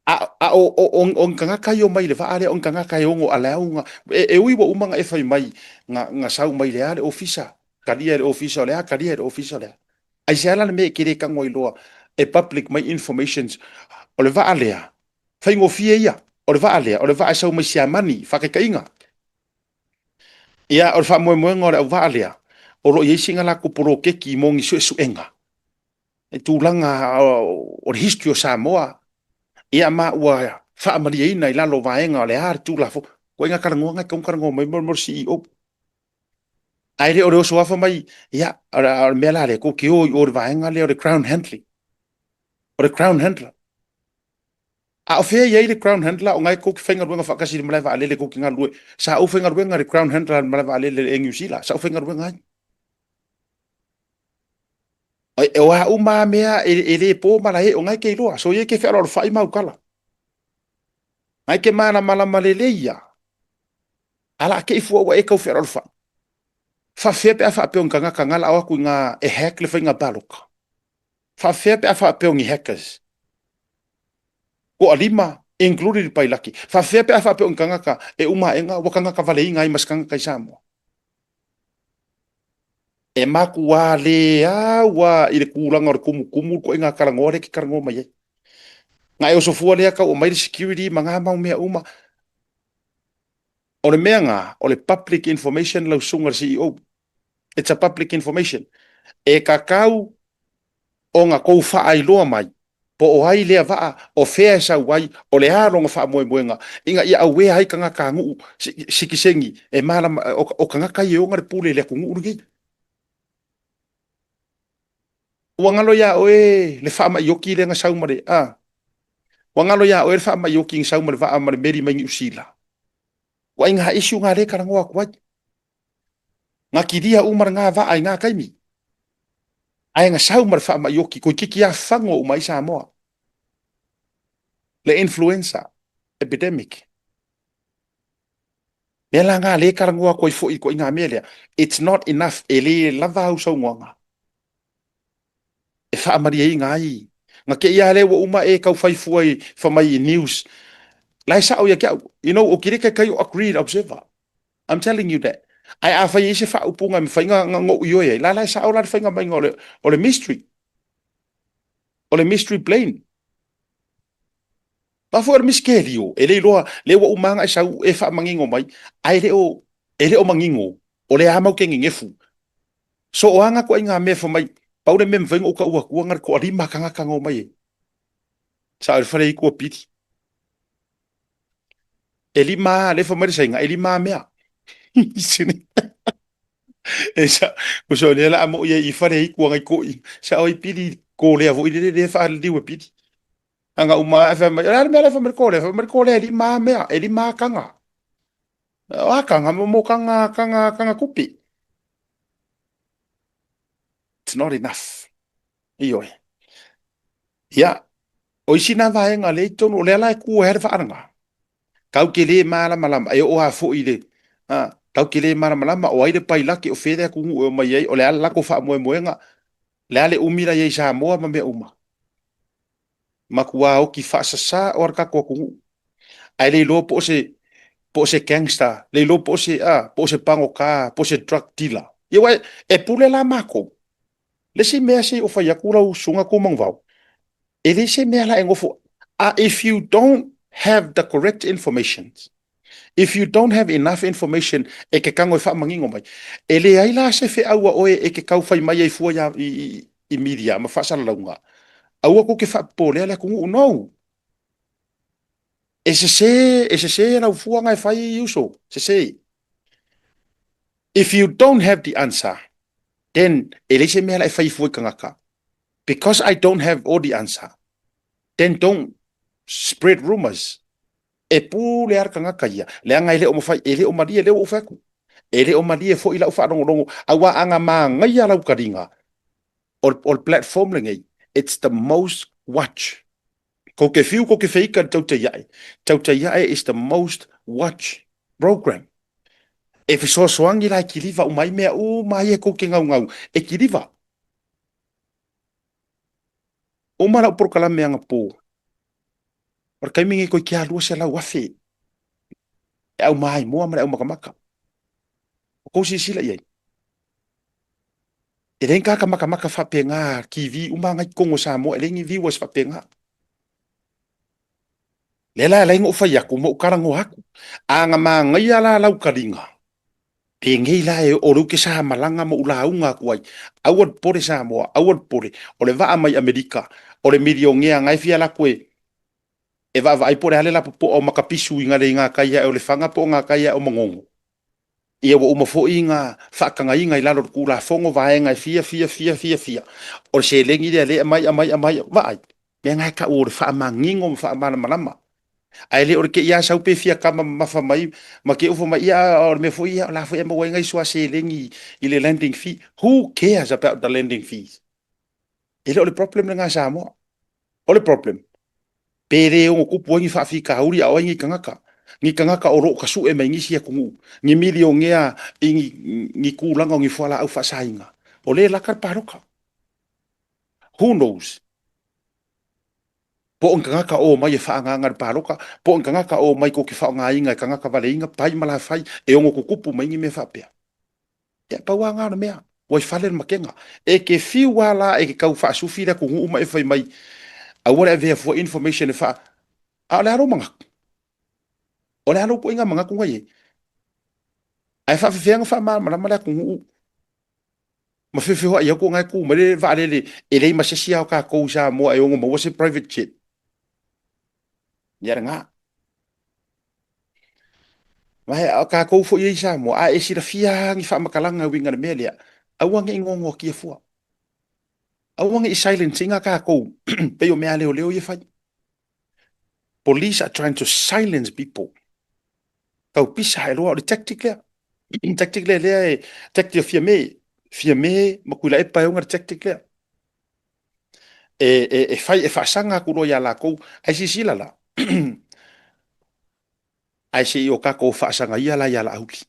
A o ni tagata i omai i le vaa lea, o ni tagata e ono allow na, e ui ua uma ona e fai mai na sau mai le a le ofisa, talia e le ofisa o le a, talia e le ofisa o le a. Aisea la le mea e te le tago ai loa e public mai informations o le vaa lea, faigofie ia, o le vaa lea, o le vaa e sau mai Siamani, faataitaiga. Ia, o le faamoemoega o le auvaa lea, o lo o i ai sina latou poloketi mo ni suesuega i tulaga o le history o Samoa, ia ma ua faamalieina i lalo o vaega o le a le Tulafono. Ituaiga talanoaga e tatau ona talanoa mai mo le CEO. Ae le o le oso afa mai, ia, o le mea la lea, tou te o i o i le vaega lea o le ground handling, o le ground handler. A o fea e i ai le ground handler o na e tou te faigaluega faatasi i le malae vaalele tou te galulue? Sa ou faigaluega i le ground handler i le malae vaalele i le Air New Zealand, sa ou faigaluega ai. O a uma lava mea e le po malae, o na e te iloa, so ia e te fealoalofai maukala. Na e te malamalama lelei ia. A la te i fua ua e tau fealoalofai. Faafefea pe a faapea o ni tagata na lao atu i na e hack le faiga palota? Faafefea pe a faapea o ni hackers? Toalima, including le pailaki. Faafefea pe a faapea o ni tagata e uma aega ua tagata valeina ai ma se tagata i Samoa? E matua le au a i le tulaga o le tumutumu le ituaiga talanoa lea e te talanoa mai ai. Na e oso fua lea tau aumai le security ma na mau mea uma. O le mea nga, o le public information lau susuga i le CEO. It's a public information. E kakau ona kou faailoa mai po o ai lea vaa, o fea e sau ai, o le a lona faamoemoega, ina ia aware ai tagata a nuu sitiseni e malama, o tagata ia e ona le pule i le atunuu lenei. Ua galo ia oe le faamai oti lea na sau ma le, a, ua galo ia oe le faamai oti na sau ma le vaa ma le meli mai Niu Sila. Ua inā issue ngā lea e talanoa atu ai. Nga kilia uma lena vaa i ngā taimi. Ae na sau ma le faamai oti, toeitiiti lava fago uma ai Samoa. Le influenza epidemic. Mea la nga lea e talanoa atu ai foi i ituaiga mea lea, it's not enough, e le lava au saunoaga e faamalieina ai. Na te i lava lea ua uma e tau fai fua i fai mai i news. La e sao ia te au. You know, ou te le taitai o agree le Observer. I'm telling you that. Ae afai e i ai se faaupuga e mafai ona ou ioe ai, la la e sao la le faiga maiga o le mystery. O le mystery plane. Aua foi o le misitelio, e le iloa, lea ua uma ona e sau e faamanino mai, ae le o, e le o manino, o lea lava matou te nenefu. So o a ituaiga mea fai mai, pau le mea e mafai ona ou tau atua na o le toalima tagata na omai ai. Sa o le fale itu o Pili. E lima, lea fai mai le Saina, e lima mea. E sa, o so lea la mo ia i fale itu ngai koi. Sa o i Pili ko lea foi le le faaliliu e Pili. Anga uma ae fai mai, o le a le mea la e fai mai le kōlea? Fai mai le kōlea e lima mea, e lima kanga. O a kanga, mo kanga, kanga, kanga kupi. It's not enough. Ioe. Ia, o isi nā vaega lea i totonu, o lea la e kū ai le faalaga. Tau te lē malamalama, e oo lava foi i le, a, tau te lē malamalama, o ai le pailate, o fea le atunuu e omai ai, o le a le latou faamoemoega, le a le umi la i ai i Samoa ma mea uma. Matua oti faasasa o le tatou atunuu. Ae le iloa po o se po o se gangster, le iloa po o se a, po o se pagota, po o se drug dealer. Ia aua e pule la matou. Le isi mea se i ou fai atu lau susuga Tumanuvao, e leai se mea la e nofo, a if you don't have the correct information, if you don't have enough information e te tago e faamanino mai, e leai la se feau a oe e te tau fai mai ai fua ia i media ma faasalalauga, aua tou te faapopolea le atunuu. No! E sese, e sese lau fua na e fai uso, sese. If you don't have the answer, then e leai se mea la e fai fua i tagata. Because I don't have all the answer, then don't spread rumors. E pule lava le tagata ia, leaga e le o mafai, e le o malie, lea ua ou fai atu. E le o malie foi lau faalogologo, aua a na manaia lau taliga, o le platform lenei, it's the most watch. Kou te fiu, kou te feika i le tautai ae. Tautai ae is the most watch program. E fesoasoani la e kiliva uma ai mea uma ia kou te gaugau, e kiliva. Uma lau polokalame anapo, o le taimi nei koe kia 200,000 e au maimoa ma le au makamaka. O kou silasila i ai. E leai ni tagata makamaka faapena TV uma ngai totonu o Samoa, e leai ni viewers faapena. Lea la e ala ai ona ou fai atu ma ou talanoa atu. A na manaia la lau taliga, penei la e o lea ou te sa malaga ma ou lauga atu ai, aua le popole Samoa, aua le popole, o le vaa mai Amerika, o le milionea na e fia alu atu e e vaavaai po o le a le lapopoa o makapisu i gatai ae o Lefaga po o gatai ae o Manono. Ia ua uma foi na faatagaina i lalo o le Tulafono vaega e fia, fia, fia, fia, fia. O le seleni lea lea e aumai, aumai, aumai, vaai, mea na e tau o le faamanino ma faamalamalama. Ae le o le te i lava sau pe fia kama mamafa mai ma te ufo mai, ia o le mea foi ia, o la foi e maua ai nai sua seleni i le landing fee. Who cares about the landing fees? E le o le problem lena a Samoa. O le problem, pe le ono tupu ai ni faafitauli a o ai ni tagata, ni tagata o lo o tasue mai nisi atunuu, ni milionea i ni, ni tulaga o ni fualaau faasaina, o lea e laka le palota. Who knows? Po o ni tagata o omai e faaagaaga i le palota, po o ni tagata o omai tou te faaaogaina e tagata valeina, pai ma lafai, e ono tutupu mai ni mea faapea. Ia, pau lava lena o le mea, ua i fale le makega. E te fiu lava la e te tau faasufi le atunuu ma e fai mai, aua le avea fua information e faa... A o le a lou manatu? O le a lou ituaiga manatu na i ai? Ae faafefea ona faamalamalama le atunuu ma feofeoai atu o na e tu mai le vaalele e leai ma se isi lava o tatou i Samoa e ono maua se private jet. Ia lena. Ma o tatou foi ia i Samoa, a e silafia lava ni faamatalaga e uiga i le mea lea, aua ne i noanoatia fua. Aua ne i silence ina tatou pei o mea a leoleo ia e fai. Police are trying to silence people. Tau pisa haeloa, o le tactic lea. Tactic lea lea e tactic o Fiame. Fiame ma Tuilaepa e ona le tactic lea. E, e, e fai, e faasaga atu loa ia latou. Ae silasila la, ae se i o tatou faasaga ia la ia Laauli.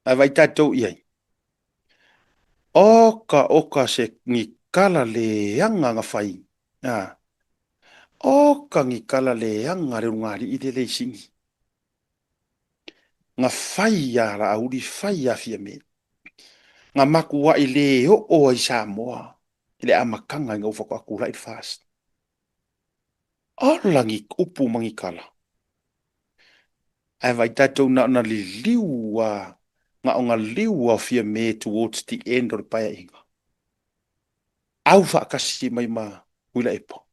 Ae vaai tatou i ai. Oka oka se ni kala leaga na fai. A. Oka ni kala leaga a le ulugalii lea le i sini. Na fai iā Laauli, fai iā Fiame. Na matuai le oo ai Samoa i le amataga ina ua faatoa tulai le FAST. Ola ni upu ma ni tala. Ae vaai tatou na ona liliu a, na ona liu a o Fiame towards the end o le paeaiga. Au faatasi mai ma Tuilaepa.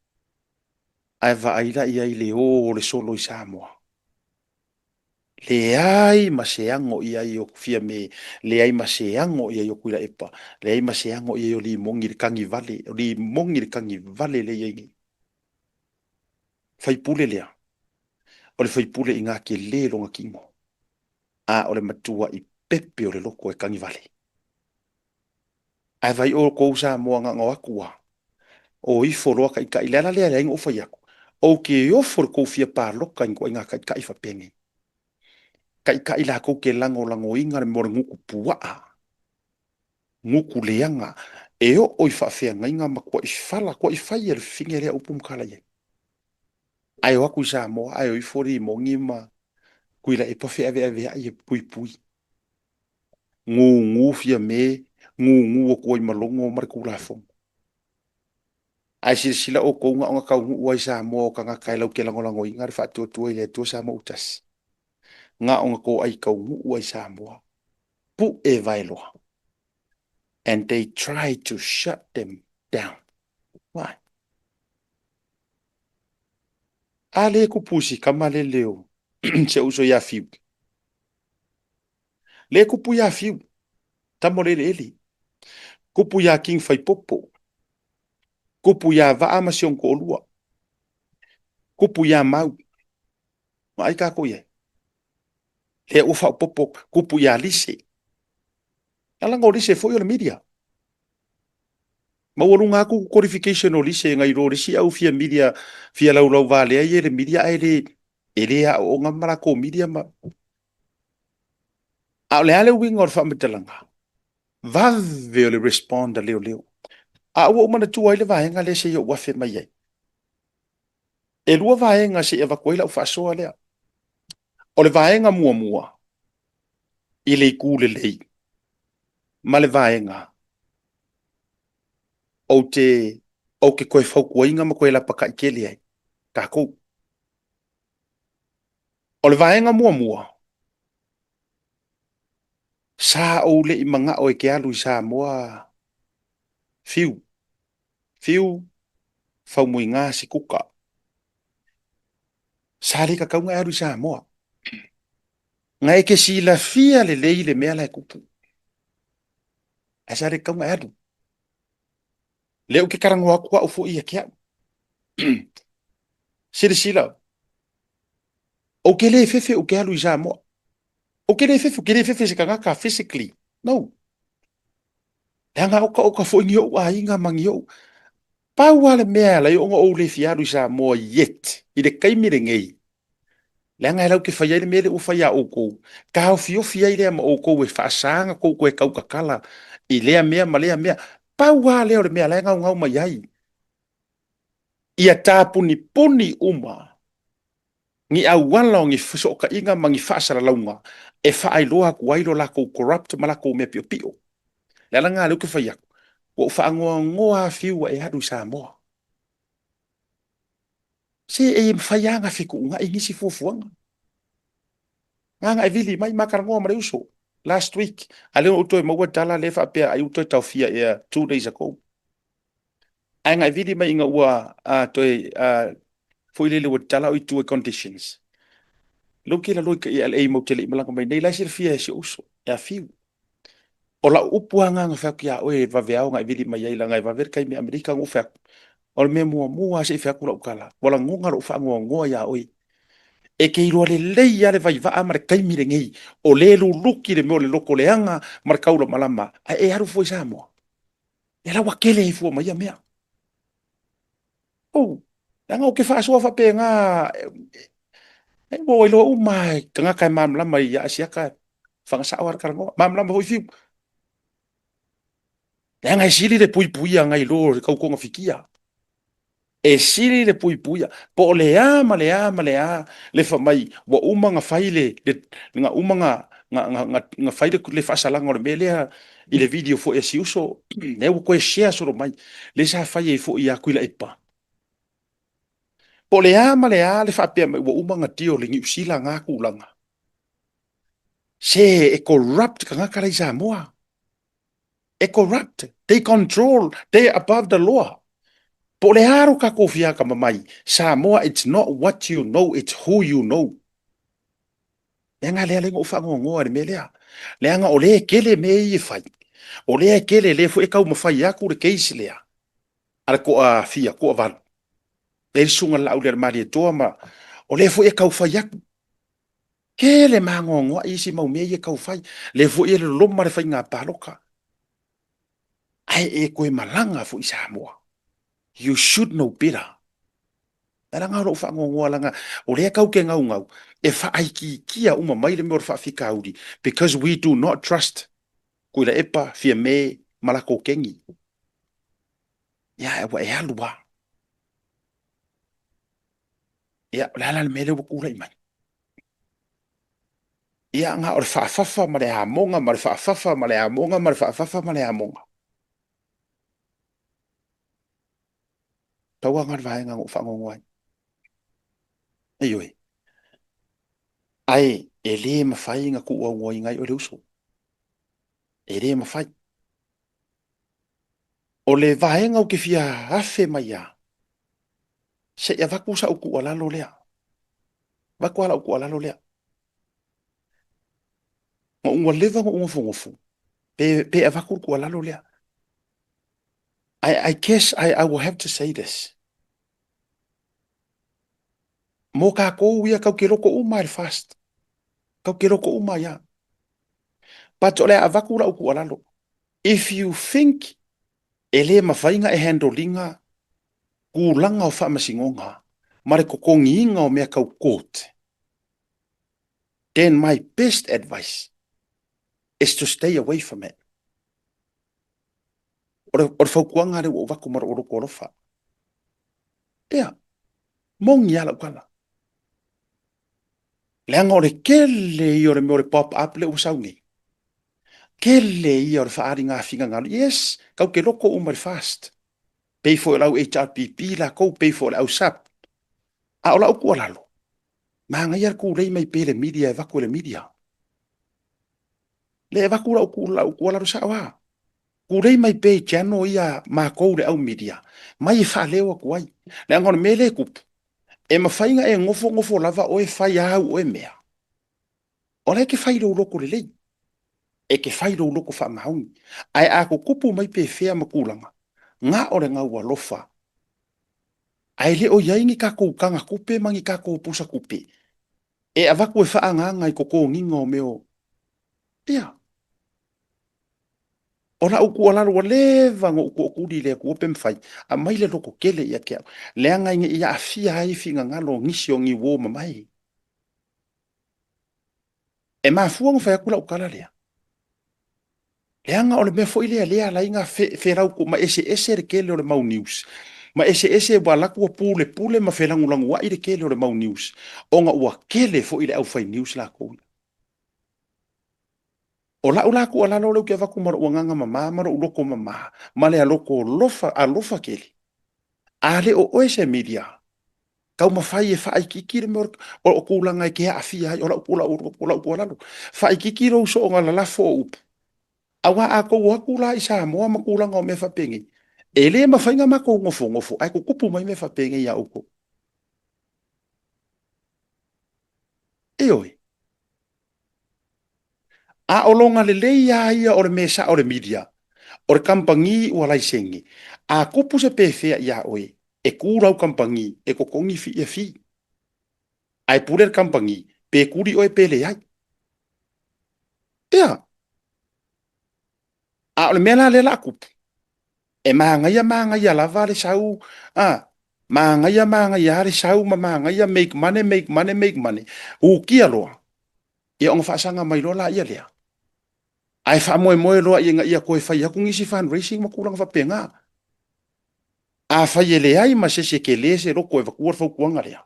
Ae vaai la i ai le o o le solo i Samoa. Leai ma se ago i ai o Fiame, leai ma se ago i ai o Tuilaepa, leai ma se ago i ai o Limogi i le tagivale, o Limogi i le tagivale lea e i ai nei. Faipule lea, o le faipule i gā tele lona tino, a o le matuaʻi pepe o le loto e tagivale. Ae vaai outou Samoa na ona o atu lava, o ifo loa taitai. Le ala lea e ala ai ona ou fai atu, ou te ofo i le tou fia palota i ni ituaiga taitai faapenei. Taitai latou te lagolagoina le mea o le gutu puaa, gutu leaga, e oo i faafeagaiga ma tuai fala, tuai fai e le fafine lea upu ma tala i ai. Ae o atu i Samoa ae o ifo Rimoni ma Tuilaepa feaveaveai e puipui. Gugu Fiame, gugu atu ai ma Logo ma le Tulafono. Ae silasila outou na ona taunuu lava i Samoa o tagata e laute lagolagoina le faatuatua i le Atua Samoa ua tasi. Na ona toai taunuu lava i Samoa, pue vaeloa. And they try to shut them down. Why? A lea e kupu i si tama lele o si ou uso ia Fiu. Lea e kupu ia Fiu, tama o le eleele. Kupu ia King Faipopo. Kupu ia Vaa ma si ona toalua. Kupu ia Mau. Vaai tatou i ai. Lea ua faaopoopo kupu ia Lise. Leaga o Lise foi o le media. Maualuga atu qualification o Lise nai lo le isi au fia media, fia laulau valea ia i le media ae le, e le aooga ma latou media ma... A o le a le uiga o le faamatalaga? Vave o le respond a leoleo. A ua ou manatua ai le vaega lea se i ou afe mai ai. E lua vaega se i avatu ai lau faasoa lea. O le vaega muamua i le itu lelei ma le vaega ou te, ou te toe fautuaina ma toe lapatai tele ai tatou. O le vaega muamua, sa ou le i manao e te alu i Samoa Fiu, Fiu, Faumuina Sikuka. Sa le tatau ona e alu i Samoa. Na e te silafia lelei le mea la e tupu. Ae sa le tatau ona e alu. Lea ou te talanoa atu au foi ia te au. Silasila, ou te le fefe ou te alu i Samoa. Ou te le fefe, ou te le fefe i se tagata physically. No. Leaga okaoka foi ni ou aiga ma ni ou. Pau lava le mea e ala ai ona ou le fia alu i Samoa yet, i le taimi lenei, leaga e lau te fai ai le mea lea ua fai ia outou, taofiofi ai lea ma outou e faasa ona tou toe tautatala i lea mea ma lea mea. Pau lava lea o le mea la e gaugau mai ai, ia tapunipuni uma ni auala o ni fesootaiga ma ni faasalalauga e faailoa atu ai lo latou corrupt ma latou mea piopio. O le ala lena lea ou te fai atu, ua ou faanoanoa lava Fiu e alu i Samoa. Se e mafai lava ona fetuunai nisi fuafuaga. Gagae vili mai ma talanoa ma le uso last week. A lea ua ou toe maua tala lea faapea ai ua toe taofia ea 2 days ago. Ae gae vili mai ina ua toe foi lele ua tatala o i tua i conditions. Lou ke lalo i ka LA mau te le i malaga mai nei, la e silafia e si ou uso, e a Fiu. O lau upu lava na na fai atu ia oe e vave ao na e vili mai ai leaga e vave le taimi Amerika na ou fai atu. O le mea muamua lava se i fai atu lau tala, ua lagona lou faanoanoa ia oe. E te iloa lelei lava le vaivaa ma le taimi lenei, o lea e luluki le mea o le loto leaga ma le taulamalama, ae e alu fua i Samoa. Ia la ua tele ai fua ma ia mea. Oh, leaga ou te faasoa faapena, e ua iloa uma e tagata e malamalama i Asiata, fagasao lava le talanoa, malamalama foi Fiu. Leaga e sili le puipuia nai lo le tau togafitia. E sili le puipuia. Po o le a ma le a ma le a le fai mai ua uma ona fai le, na uma na fai le faasalaga o le mea lea i le video foi a si uso, lea ua toe share solo mai, lea sa fai ai foi ia Tuilaepa. Po o le a ma le a le faapea mai ua uma ona deal e Niu Sila na tulaga. Se e corrupt tagata la i Samoa. E corrupt, they control, they above the law. Po o le a lo tatou fia atamamai, Samoa it's not what you know, it's who you know. Leaga lea lea na ou faanoanoa i le mea lea. Leaga o lea e tele mea ia e fai. O lea e tele, lea foi e taumafai atu le case lea a le toa fia, toa valu. Lea le susuga i le Laauli a le Malietoa ma o lea foi e tau fai atu. Tele maanoanoai isi mau mea ia e tau fai. Lea foi e loloma le faiga palota. Ae e toe malaga foi i Samoa. You should know better. Leaga o lou faanoanoa leaga o lea tau te naunau e faaitiitia uma mai le mea o le faafitauli because we do not trust Tuilaepa, Fiame ma latou keni. Ia, ua e alu lava. Ia, o le a la le mea lea ua tulai mai? Ia, na o le faafafa ma le amoga ma le faafafa ma le amoga ma le faafafa ma le amoga. Pau lava lena o le vaega na ou faanoanoa ai. Ioe. Ae e le mafai ona tuuaunoaina ai oe le uso. E le mafai. O le vaega ou te fia afe mai lava, se i avatu sau tuualalo lea. Avatu lava lau tuualalo lea. Ua leva ona ou nofonofo pe avatu le tuualalo lea. I guess I will have to say this. Mo kākou ia kau ke loko uma i le fast. Kau ke loko uma ia. But o le a avatu lau tuualalo. If you think e le mafai ona e handle ina tulaga o faamasinoga ma le totogiina o mea tau court, then my best advice is to stay away from it. O le fautuaga lea ua ou avatu ma lou loto alofa. Ia, moni lava lau tala. Leaga o le tele ia o le mea o le pop up lea ua sau nei. Tele ia o le faaaliga finagalo. Yes, tau te loko uma i le fast. Pei foi o le au HRPP latou, pei foi o le au SAP. A o lau tuualalo, manaia le tulei mai pea i le media e avatu e le media. Le avatu lau tuualalo sao lava. Tulei mai pea i channel ia matou le au media, mai e faaleo atu ai. Leaga o le mea lea e tupu, e mafai ona e nofonofo lava oe fai au oe mea. O la e te fai i lou loto lelei, e te fai i lou loto faamaoni. Ae a tutupu mai pe fea ma tulaga, na o le gau alofa. Ae le o i ai ni tatou tagatupe ma ni tatou pusa tupe e avatu e faaagaaga i totogiga o mea o... Ia. O lau tuualalo ua leva ona ou tootuli i le Atua pe mafai, aumai le loto tele ia te au, leaga ina ne i aafia ai finagalo o nisi o ni uo mamae. E mafua ona fai atu lau tala lea, leaga o le mea foi lea lea ala ai ona felautoai ma eseese le tele o le mau news, ma eseese ua alu atu ua pulepule ma felagolagoai le tele o le mau news, ona ua tele foi le aufai news latou ia. O lau la tuualalo lea ou te avatu ma lou agaga mama ma lou loto mama ma le alofa tele, a le o oe se media, Taumafai e faaitiiti le mea o tulaga e te aafia ai, o lau, o lau, o lau tuualalo. Faaitiiti lou soona lalafo o upu, aua a tou o atu la i Samoa ma tulaga o mea faapenei, e le mafai ona matou nofonofo ae tutupu mai mea faapenei ia outou. Ioe. A o lona lelei lava ia o le mea sao o le media, o le kamupani ua laisene, a tupu se pefea ia oe, e tu lau kamupani e totogi ia fee. Ae pule le kamupani pe tuli oe pe leai. Ea! A o le mea la lea o le a tupu, e manaia manaia lava le sau, a, manaia manaia lava le sau ma manaia make money, make money, make money, ukia loa, ia ona faasaga mai loa laia lea, ae faamoemoe loa ina ia toe fai atu nisi fundraising ma tulaga faapena. Afai e leai ma se isi e tele se loto e avatua le fautuaga lea,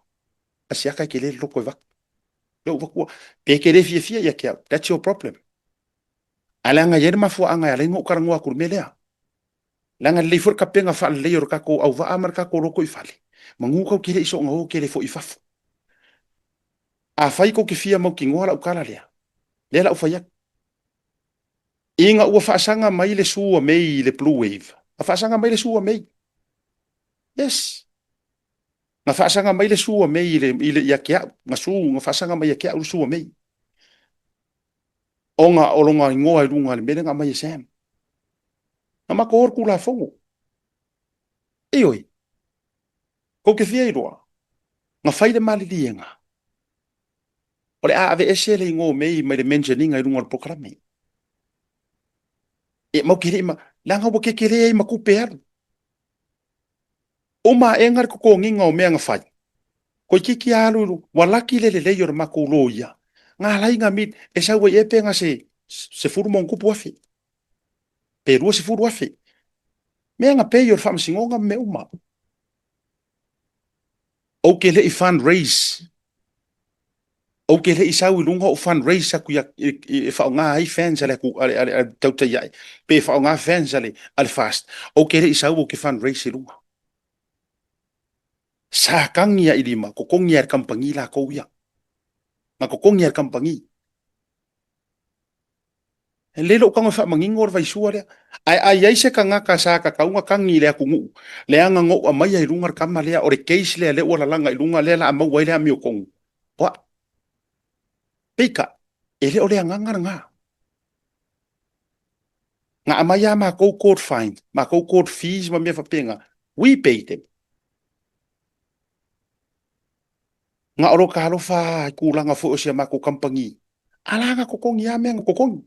asiata e tele le loto e avatu. Lea ua avatua. Pe e te le fiafia ia te au, that's your problem. Ae leaga e i ai le mafuaaga e ala ai ona ou talanoa atu i le mea lea. Leaga e lelei foi le tapena faalelei o le tatou auvaa ma le tatou lotoifale, manu tou te le i soona o tele foi i fafo. Afai tou te fia mautinoa lau tala lea, lea la ou fai atu. Ina ua faasaga mai le Sue a May i le Blue Wave, na faasaga mai le Sue a May. Yes. Na faasaga mai le Sue a May i le, i le, ia te au. Na sue, na faasaga mai ia te au le Sue a May. Ona o lona igoa i luga i le mea lea na aumai e Sam. Na matou o le Tulafono. Ioe. Tou te fia iloa, na fai le maliliega, o le a aveese le igoa o May mai le mention-iga i luga o le polokalame. E mau ke le ma, leaga ua kekele ai ma tupe alu. Uma aega le totogiga o mea na fai. Toeitiiti lava alu i luga, ua laki le lelei o le matou loia, na ala ai na meet, e sau ai ea pe na se 10+,000 pe 20,000. Mea na pay o le faamasinoga ma mea uma. Ou te le i fundraise, ou te le i sau i luga o fundraise atu ia, e faaaoga ai fans a le, a le, a le, a le tautai ae, pe faaaoga fans a le, a le FAST. Ou te le i sau ou te fundraise i luga. Sa kagi lava i lima, totogi lava e le kamupani latou ia. Na totogi lava e le kamupani. E lelei lou tago e faamanino le vaisua lea. Ae a i ai se tagata sa tatau ona tagi i le atunuu, leaga na ou aumaia i luga le tama lea, o le case lea lea ua lalaga i luga lea o le a maua ai le amiotonu. O au. Peitai, e le o le agaga lena. Na aumai lava matou court fine, matou court fees ma mea faapena, we pay them. Na o lo ta alofa lava i tulaga foi o si a matou kamupani, a la na totogi lava mea na totogi.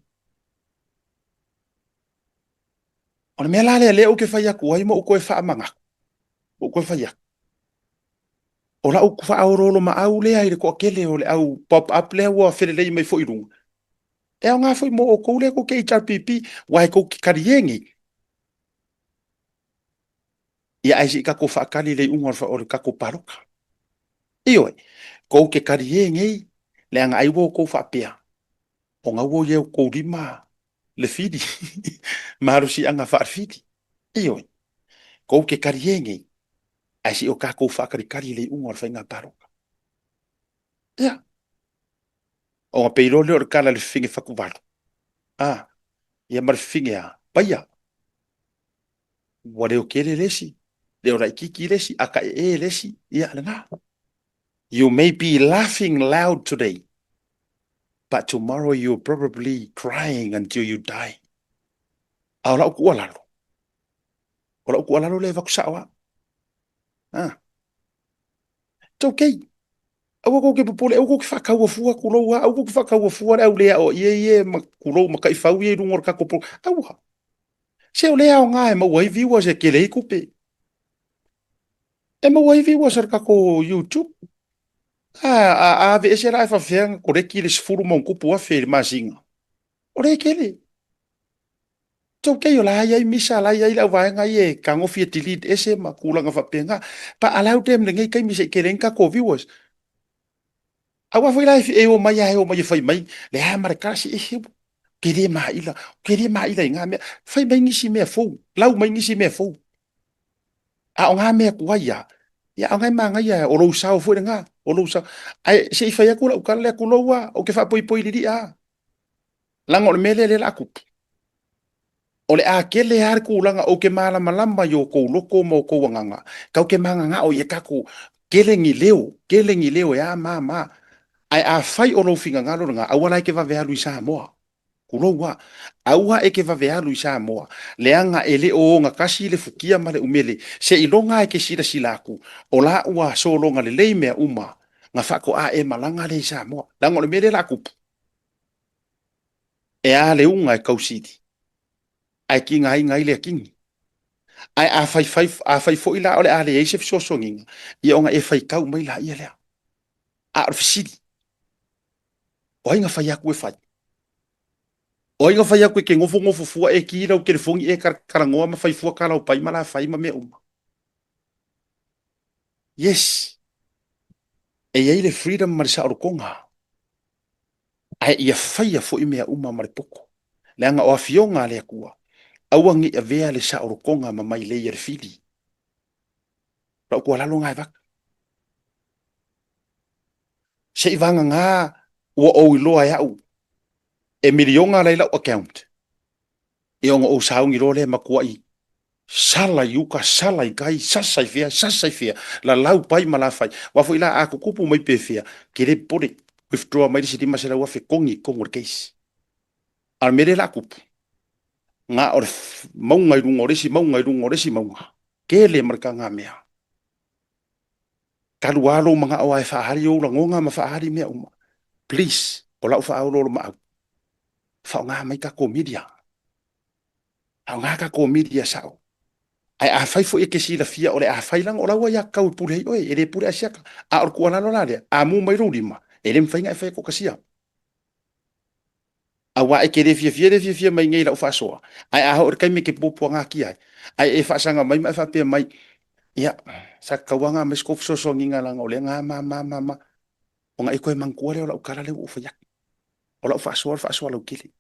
O le mea la lea lea ou te fai atu ai ma ou toe faamanatu, ou toe fai atu, o lau faaoloolomaau lea i le toatele o le au pop up lea ua felelei mai foi i luga, e aoga foi mo outou lea tou te HRPP, aua e tou te talie nei. Ia ae se i tatou faatali i le iuga o le tatou palota. Ioe, tou te talie nei, leaga ai ua outou faapea, o na ua i outou lima le fili, malosiaga faalefili. Ioe, tou te talie nei, ae se i o tatou faatalitali i le iuga o le faiga palota. Ia, ona pei loa lea o le tala i le fafine fatuvalu, a, ia ma le fafine a Paia. Ua leo tele le isi, leo laitiiti le isi, a taee le isi, ia lena. You may be laughing loud today, but tomorrow you'll probably crying until you die. A o lau tuualalo, o lau tuualalo lea e avatu sao lava. Ah. It's okay. Aua kou te popole, aua kou te faataua fua kulou lava, aua kou te faataua fua le au le aoaia ia ma kulou ma taifau ia i luga o le tatou Aua. Se o lea aoga e maua ai viewers e tele ai tupe. E maua ai viewers a le tatou YouTube. A, a, a aveese la e faafefea ona koleki le 10+ i le masina. O lea e tele. It's okay, o la e i ai misa, o la e i ai le auvaega ia e tagofi e delete ese ma tulaga faapena. But allow them lenei taimi se i tele ai ni tatou viewers. Aua foi la e omai lava e omai e fai mai le a ma le kalasi, e ou te le maila, ou te le maila i ngā mea. Fai mai nisi mea fou, lau mai nisi mea fou. A o ngā mea tuai lava, Ia, a o lena e manaia, o lou sao foi lena, o lou sao. Ae se i fai atu lau tala lea, tulou lava, ou te faapoipoi lilia lava. Leaga o le mea lea o lea o le a tupu, o le a tele lava le tulaga ou te malamalama i o outou loto ma outou agaga, tatou te mananao ia tatou tele ni leo, tele ni leo e a ma a ma a. Ae afai o lou finagalo lena, aua la e te vave alu i Samoa. Tulou lava. Aua e te vave alu i Samoa, leaga e le o ogatasi le futia ma le umele. Seiloga lava e te silasila atu, o la ua sologa lelei mea uma na faatoa e malaga lea i Samoa. Leaga o le mea lea o le a tupu, e a le uga e tausili, ae tigaina ai le atigi. Ae a fai, fai, a fai foi la o le a leai se fesoasoaniga, ia ona e faitau mai laia lea. A o le fesili, o ai na fai atu e fai? O ai na fai atu e te nofonofo fua e ki lau telefoni e talanoa ma fai fua kalaopai ma lafai ma mea uma? Yes, e i ai le freedom ma le saolotoga. Ae ia faia foi mea uma ma le poto, leaga o afioga a le Atua, aua ne i avea le saolotoga ma mailei a le fili. Lau tuualalo lena e avatu. Se i vagana ua ou iloa e au e miliona la i lau account, ia ona ou sauni loa lea e matuai sala i uka, sala i tai, sasa i fea, sasa i fea, lalau pai ma lafai. Aua foi la a tutupu mai pe fea, ke le popole, withdraw mai le isi $500,000 togi i totonu o le case. A o le mea lea o le a tupu, na o le mauga i luga o le isi mauga i luga o le isi mauga, tele ma le tagamea. Talu lava lou manao lava e faaali ou lagona ma faaali mea uma. Please, o lau faaoloolomaau, faaaoga mai tatou media. Faaaoga tatou media sao. Ae afai foi e te silafia o le a fai, leaga o lau aiatatau e pule ai oe, e le pule Asiata. A o le tuualalo la lea, a mu mai lou lima, e le mafai ona e faia toatasia. Aua e te le fiafia le fiafia mai nei i lau faasoa, ae a oo i le taimi e te puapuagatia ai, ae e faasaga mai ma e faapea mai, ia, sa tatau lava ona aumai se tou fesoasoaniga leaga o lea na ma ma ma ma, ona e toe manatua lea o lau tala lea ua ou fai atu. O lau faasoa o le faasoa lautele.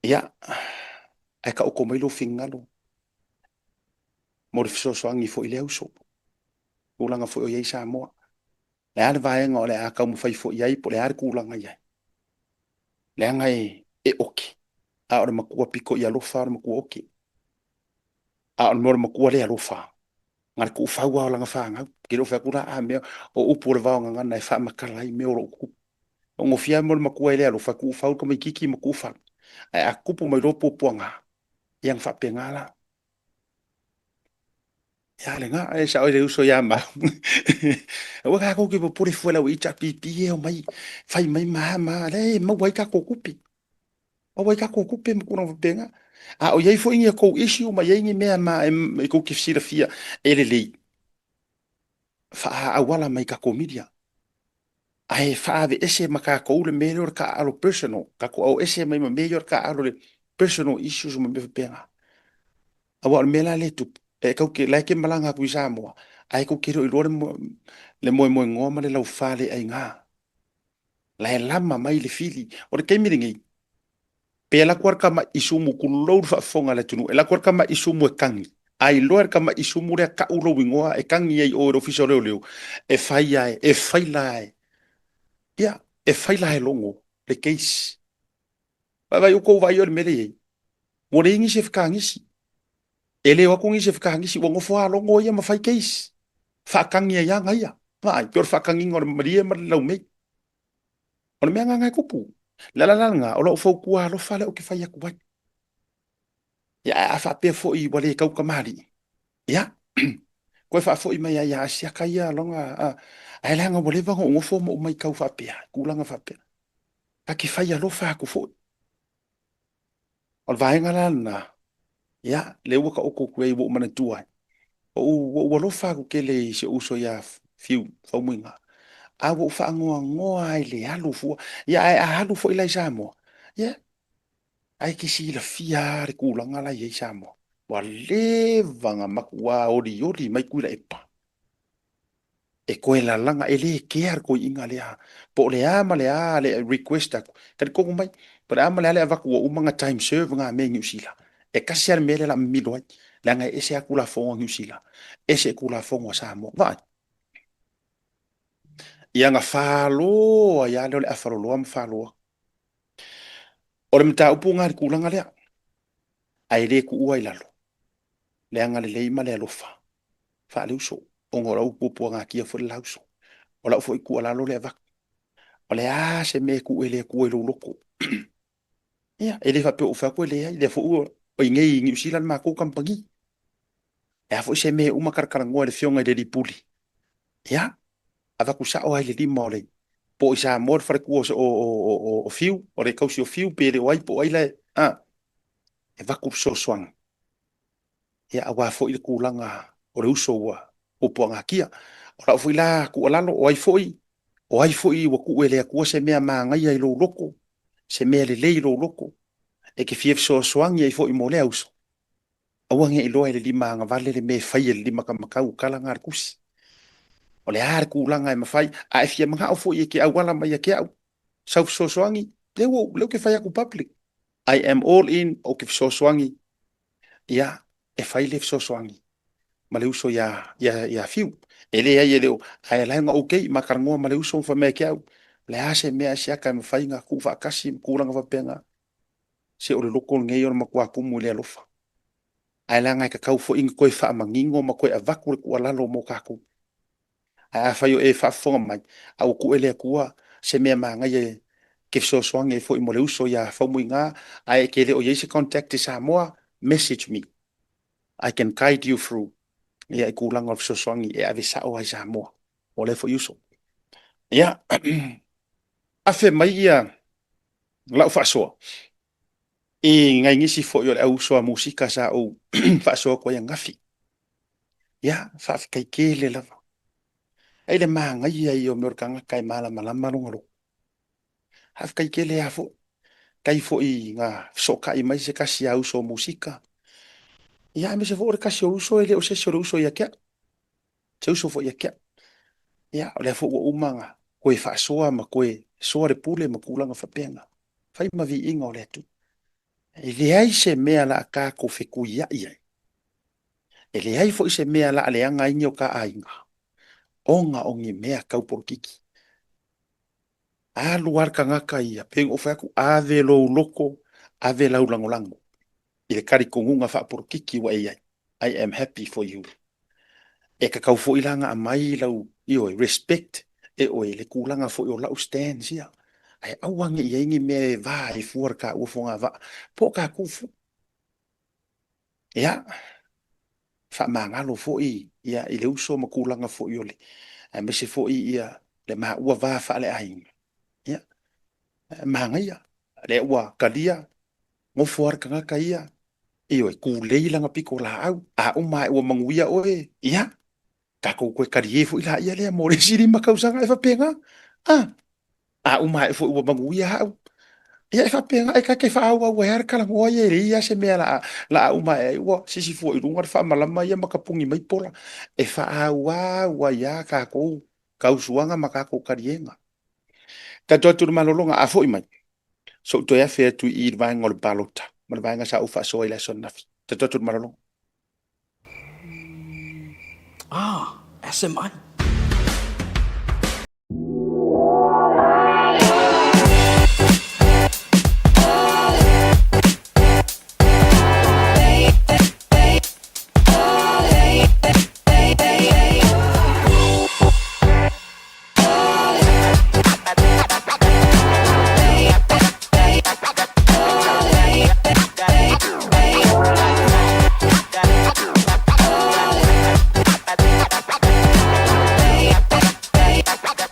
Ia, ae taoto mai lou finagalo mo le fesoasoani foi i lea uso, tulaga foi o i ai Samoa. Le a le vaega o le a taumafai foi i ai po o le a le tulaga i ai. Leaga e oke, a o le matua pito i alofa o le matua oke. A o le mea o le matua le alofa, na o le tuufau lava o lana fanau. Ke le o fai atu la a mea o upu o le vaogagana e faamatala ai mea o lo o tutupu. E gofie lava mea o le matua e le alofa, e tuufau le tamaititi ma tuufau. Ae a tupu mai loa puapuaga, ia ona faapena la. Ia lena, e sao i le uso ia Mau. Aua tatou te popole fua i lau HRPP e omai fai mai ma a ma a, lea e maua ai tatou tupe. Maua ai tatou tupe ma tulaga faapena. A o i ai foi ni a tou issue ma i ai ni mea ma e tou te silafia e lelei, faaauala mai i tatou media. Ae faaveese ma tatou le mea lea o le taaalo personal, tatou auese mai ma mea ia o le taaalo le personal issues ma mea faapena. Aua o le mea la lea e tupu, e tou te, la e te malaga atu i Samoa, ae tou te le o iloa le, le moemoenoa ma le laufaleaiga. La e lama mai le fili. O le taimi lenei, pe alu atu lava le tamai isumu, tulou le faafofoga a le atunuu, e alu atu lava le tamai isumu e tagi, a iloa e le tamai isumu lea tau lou igoa e tagi ai i o i le Ofisa o Leoleo, e fai lava, e fai la e, ia, e fai la e logo le case. Vaai outou vaai o le mea lea e i ai. Ua leai nisi e fetagisi. E le o atu nisi e fetagisi, ua nofo lava logo ia ma fai case. Faatagi ai lava ia. Vaai, pei o le faatagiga o le malie ma le laumei. O le mea lena e tupu. O le ala la lena, o lau fautua alofa lea ou te fai atu ai. Ia, ae a faapea foi ua le tautamalii, ia, toe faafoi mai ai ia Asiata ia loga, ae leaga ua leva ona ou nofo ma ou matau faapea, tulaga faapea. Ta te fai alofa atu foi. O le vaega la lena, ia, lea ua taoto atu ai ua ou manatua ai. Ua ou alofa atu tele i si ou uso ia Fiu Faumuina, a ua ou faanoanoa lava i le alu fua. Ia, ae a alu foi la i Samoa, ia, ae te silafia lava le tulaga la e i ai Samoa. Ua leva ona matua olioli mai Tuilaepa e toe lalaga, e le kea le toeaina lea, po o le a ma le a le request atu, talitonu mai, po o le a ma le a le avatu ua uma ona time serve na mea i Niu Sila, e tasi lava le mea lea o le a mimilo ai, Leaga e ese lava Tulafono a Niu Sila, ese Tulafono a Samoa. Vaai. Ia na falo ai lava lea o le afaloloa ma falo atu. O le mataupu lena i le tulaga lea, ae le tuua i lalo le agalelei ma le alofa faaleuso, ona o lau puapuagatia foi le la uso. O lau foi tuualalo lea e avatu, o le a se mea e tuu e le Atua i lou loto? Ia, e le faapea ua ou fai atu e leai, lea foi ua i inei i Niu Sila le matou kamupani. O le a foi se mea e uma talatalanoa i le afioga i le alii pule, ia, avatu sao lava i le lima o le, po o i Samoa le faletua o Fiu, o le tausi o Fiu, pe le o ai, po o ai la e, a, e avatu le fesoasoani, ia, aua foi le tulaga o le uso ua puapuagatia. O lau foi la tuualalo, o ai foi, o ai foi ua tuu e le Atua se mea manaia i lou loto, se mea lelei i lou loto, e te fia fesoasoani ai foi mo lea uso, Aua ne i iloa e le lima agavale le mea e fai e le lima taumatau, o tala na a le Tusi. O le a le tulaga e mafai, a e fia manao foi e te auala mai ia te au, sau fesoasoani, lea ua, lea ou te fai atu public. I am all in, ou te fesoasoani, ia, e fai le fesoasoani ma le uso ia, ia, ia Fiu. E leai e le o, ae la e na okay, ma talanoa ma le uso ma fai mai ia te au, o le a se mea e siaka e mafai ona tuufaatasi ma tulaga faapena. Se o le loko lenei o le matua tumu i le alofa. Ae leaga e tatau foi ona toe faamanino ma toe avatu le tuualalo mo tatou. Ae afai o e faafofoga mai, a ua tuu e le Atua se mea manaia e te fesoasoani ai foi mo le uso ia Faumuina, ae e te le o i ai se contact i Samoa, message me. I can guide you through ia i tulaga o le fesoasoani e ave sao lava i Samoa mo lea foi uso. Ia, afe mai ia lau faasoa i nai nisi foi o le au uso a musika sa ou faasoa atu ai ananafi. Ia, faafetai tele lava. Ai le manaia ia o mea o le tagata e malamalama lona loto. Faafetai tele lava foi. Tai foi na fesootai mai se tasi a uso musika. Ia, aemaise foi o le tasi o uso e le o se isi o le uso ia te au. Se uso foi ia te au. Ia, o lea foi ua uma ona toe faasoa ma toe soa le pule ma tulaga faapena. Fai ma viiga o le Atua. E leai se mea o le a tatou fetuiai ai. E leai foi se mea o le a leaga ai ni o ta aiga, ona o ni mea tau polokiki. Alu lava le tagata ia, pei ona ou fai atu, ave lou loto, ave lau lagolago i le talitonuga faapolokiki ua e i ai. I am happy for you. E tatau foi la ona aumai lau, ioe, respect e oe le tulaga foi o lau stands ia. Ae aua ne i i ai ni mea e va ai fua le taua fogavaa, po o tatou foi. Ia, faamagalo foi ia i le uso ma tulaga foi o le, aemaise foi ia le maua va faaleaiga. Ia, manaia, lea ua talia, nofo lava le tagata ia, ioe, tulei lana pitolaau, a uma ae ua manuia oe, ia, tatou toe talie foi laia lea mo le isi 5 tausaga, e faapena. A, a uma ae foi ua manuia au, ia e faapena, e ta te faaauau ai lava le talanoa ia, e leai lava se mea o le a uma ae ai ua sisi fua i luga le faamalama ia ma tapuni mai pola. E faaauau ai lava tatou tausuaga ma tatou taliega. Tatou atu i le malologa, a foi mai, se i ou toe afe atu i i le vaega o le palota ma le vaega sa ou faasoa i le aso ananafi. Tatou atu i le malologa.
Ah, SMI.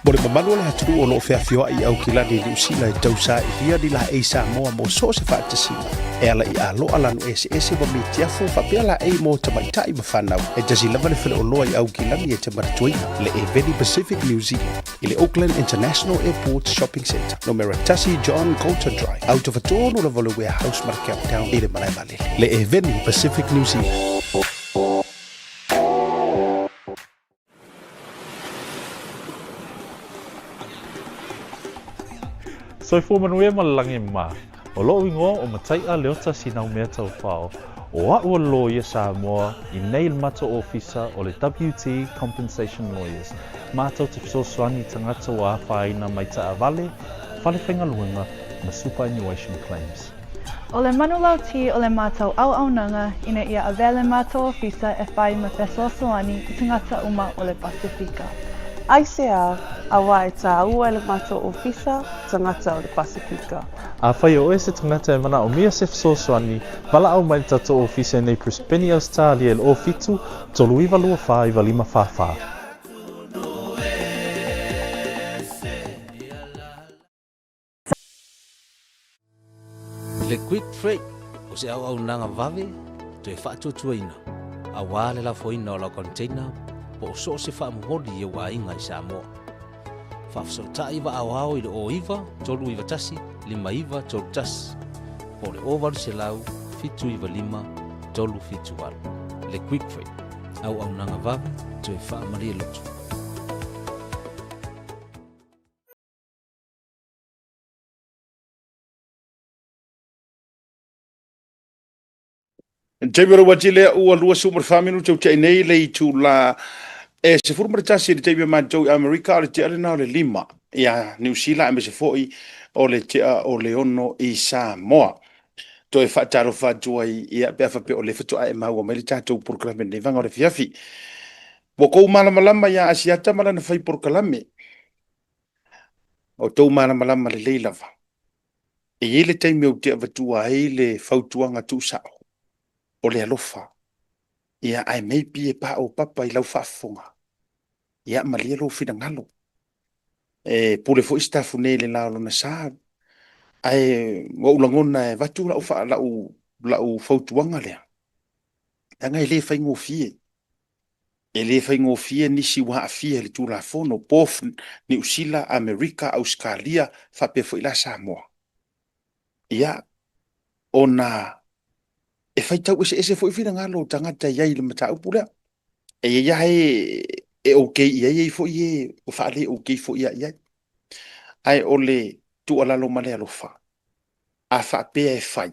Mo le mamalu o le atunuu o lo o feafioai i Aukilani i Niu Sila e tausailia ni laei Samoa mo so o se faatasiga e ala i aloa lanu eseese ma mitiafu faapea laei mo tamaitai ma fanau. E tasi lava le faleoloa i Aukilani e te manatuaina, le Eveni Pacific New Zealand i le Auckland International Airport Shopping Centre, numera 1 John Colton Drive, autafatonu lava o le Warehouse ma le Countdown i le malae vaalele. Le Eveni Pacific New Zealand.
Soifua manuia ma le lagi e mama. O lo'u igoa o Matai'a Leota Sinaumea Taufao. O a'u o le loia Samoa i nei le matou ofisa o le WT Compensation Lawyers, matou te fesoasoani i tagata ua afaina mai taavale, fale faigaluega ma superannuation claims.
O le manulauti o le matou auaunaga ina ia avea le matou ofisa e whai ma fesoasoani i tagata uma o le Pasifika.
Aisea, auā e tāua e le matou ofisa tagata o le Pasifika.
Afai o oe se tagata e manaomia se fesoasoani, valaau mai le tatou ofisa i nei Brisbane, Ausetalia i le 07 39 24 95 44.
Le Quick Freight o se auaunaga vave toe faatuatuaina aua le lafoina o lau container po o so o se faamomoli i ou aiga i Samoa. Faafesootai vaa aoao i le 09 391 5931 po o le 0800 795 378. Le Quick Freight, auaunaga vave toe faamalie loto.
Taimi o le uati lea ua 24 minute ua tea nei le itula e 11 i le taimi o matou i Amerika, o le tea lena o le 5 ia Niu Sila aemaise foi o le tea o le 6 i Samoa. Toe faatalofa atu ai ia pe a faapea o lea faatoa e maua mai le tatou polokalame i lenei vaega o le afiafi. Ua tou malamalama ia Asiata ma lana fai polokalame. O tou malamalama lelei lava. E i ai le taimi ou te avatua ai le fautuaga tuusao, o le alofa, ia ae maybe e paopapa i lau faafofoga, ia malie lou finagalo. E pule foi Sitafune i le la o lona sa, ae ua ou lagona e avatu lau, lau, lau fautuaga lea, leaga e le faigofie. E le faigofie nisi ua aafia i le Tulafono, both Niu Sila, Amerika, Ausetalia, faapea foi la Samoa. Ia, ona e faitau eseese foi finagalo o tagata e i ai i le mataupu lea. E i ai lava e e okay i ai, e i ai foi e ua faale okay foi lava i ai. Ae o le tuualalo ma le alofa, a faapea e fai,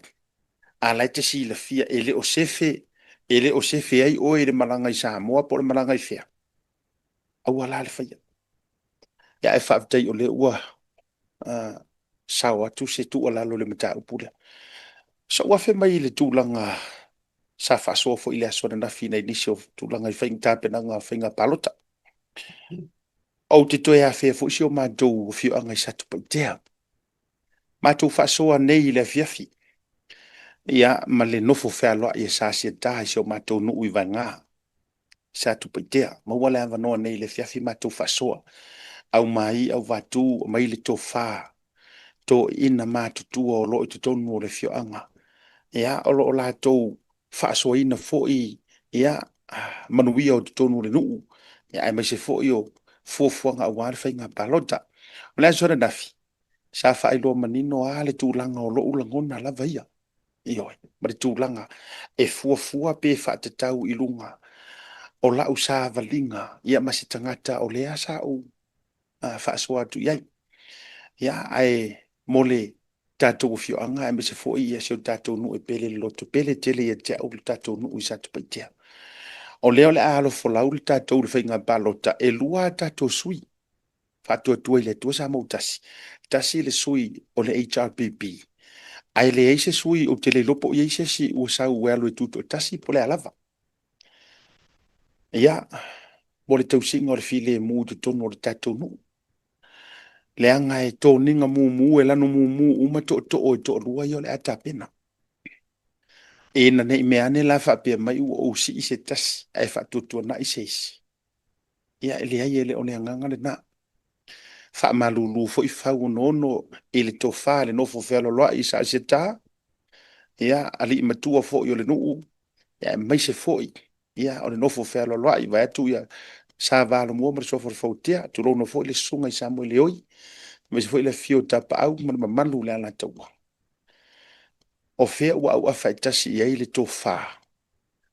a la e te silafia e le o sefe, e le o sefe ai oe i le malaga i Samoa po o le malaga i fea, aua la le faia. Ia ae faafetai o lea ua uh, sao atu se tuualalo i le mataupu lea. Sa ou afe mai i le tulaga sa faasoa foi i le aso ananafi nai nisi o tulaga i faiga tapenaga o faiga palota. Ou te toe afea foi si o matou afioaga i Satupaitea. Matou faasoa nei i le afiafi, ia, ma le nofo fealoai e Sasiata i si o matou nuu i Vaega, i Satupaitea. Maua le avanoa nei i le afiafi matou faasoa. Aumai, auvatu, aumai le tofa, toeaiina matutua o lo o i totonu o le afioaga. Ia, o lo o latou faasoaina foi, ia, manuia o totonu o le nuu, ia, aemaise foi o fuafuaga aua le faiga palota. O le aso ananafi, sa faailoa manino lava le tulaga o lou lagona lava ia, ioe, ma le tulaga e fuafua pe faatatau i luga o lau savaliga ia ma se tagata o lea sa ou faasoa atu i ai. Ia, ae mo le tatou afioaga aemaise foi ia si o tatou nuu e pele le loto pele tele ia te au le tatou nuu i Satupaitea. O lea o le a alofolau le tatou i le faiga palota, e 2 a tatou sui Faatuatua i le Atua sa mautasi, tasi le sui o le HRPP, ae leai se sui, ou te le iloa po o i ai se isi ua sau e alu e tutoatasi po o le a lava. Ia, mo le tausiga o le filemu i totonu o le tatou nuu. Leaga e toniga mumu, e lanu mumu uma tootoo e toalua ia o le a tapena. Ina ne i mea ane la faapea mai ua ou sii se tasi ae faatuatuanai se isi. Ia, e leai, e le o le agaga lena. Faamalulu foi fauonoono i le tofa i le nofo fealoaloai i Saasiata, ia, alii matua foi o le nuu, ia, aemaise foi, ia, o le nofo fealoaloai, vaeatu ia Sa Valomua ma le Suafa o le Fauatea, tulouna foi le susuga i Samuele Oi, aemaise foi le afifio o Tapaau ma le mamalu o le Alataua. O fea ua auafa e tasi i ai le tofa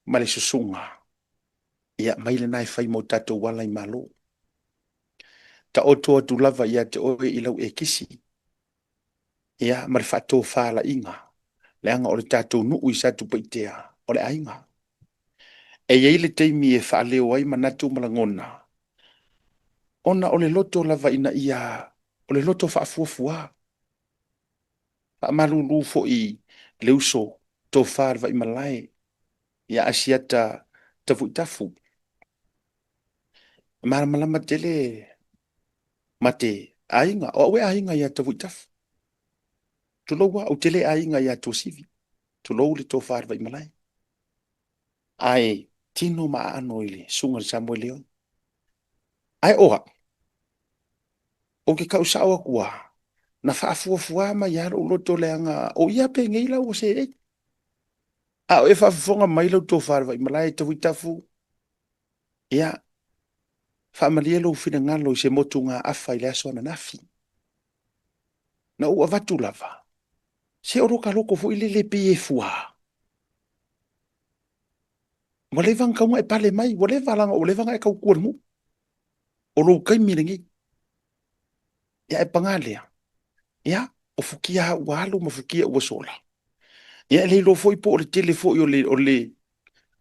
ma le susuga? Ia, mai lena e fai mo tatou ala i Malo. Taoto atu lava ia te oe i lau ekisi, ia, ma le faatofalaiga, leaga o le tatou nuu i Satupaitea, o le aiga. E i ai le taimi e faaleo ai manatu ma lagona, ona o le loto lava ina ia, o le loto faafuafua. Faamalulu foi le uso tofa le Vaimalae ia Asiata Tavuitafu. E malamalama tele ma te aiga, o au e aiga ia Tavuitafu. Tulou au, ou te le aiga ia Tuasivi. Tulou le tofa le Vaimalae. Ae tino ma aano i le susuga i le Samoe Leone. Ae o au, ou te tau sao atu lava, na faafuafua mai lava lou loto leaga o ia penei la ua seei. A o e faafofoga mai lau tofa i le Vaimalae Tavuitafu, ia, faamalie lou finagalo i se motugaafa i le aso ananafi. Na ou avatu lava, se o lo ta loto foi lele pei e fua. Ua leva ona tatau ona e pale mai, ua leva leaga ua leva ona e tautua i le nuu. O lou taimi lenei. Ia ae paga lea, ia, o fukia lava ua alu ma fukia ua sola. Ia e le iloa foi po o le tele foi o le, o le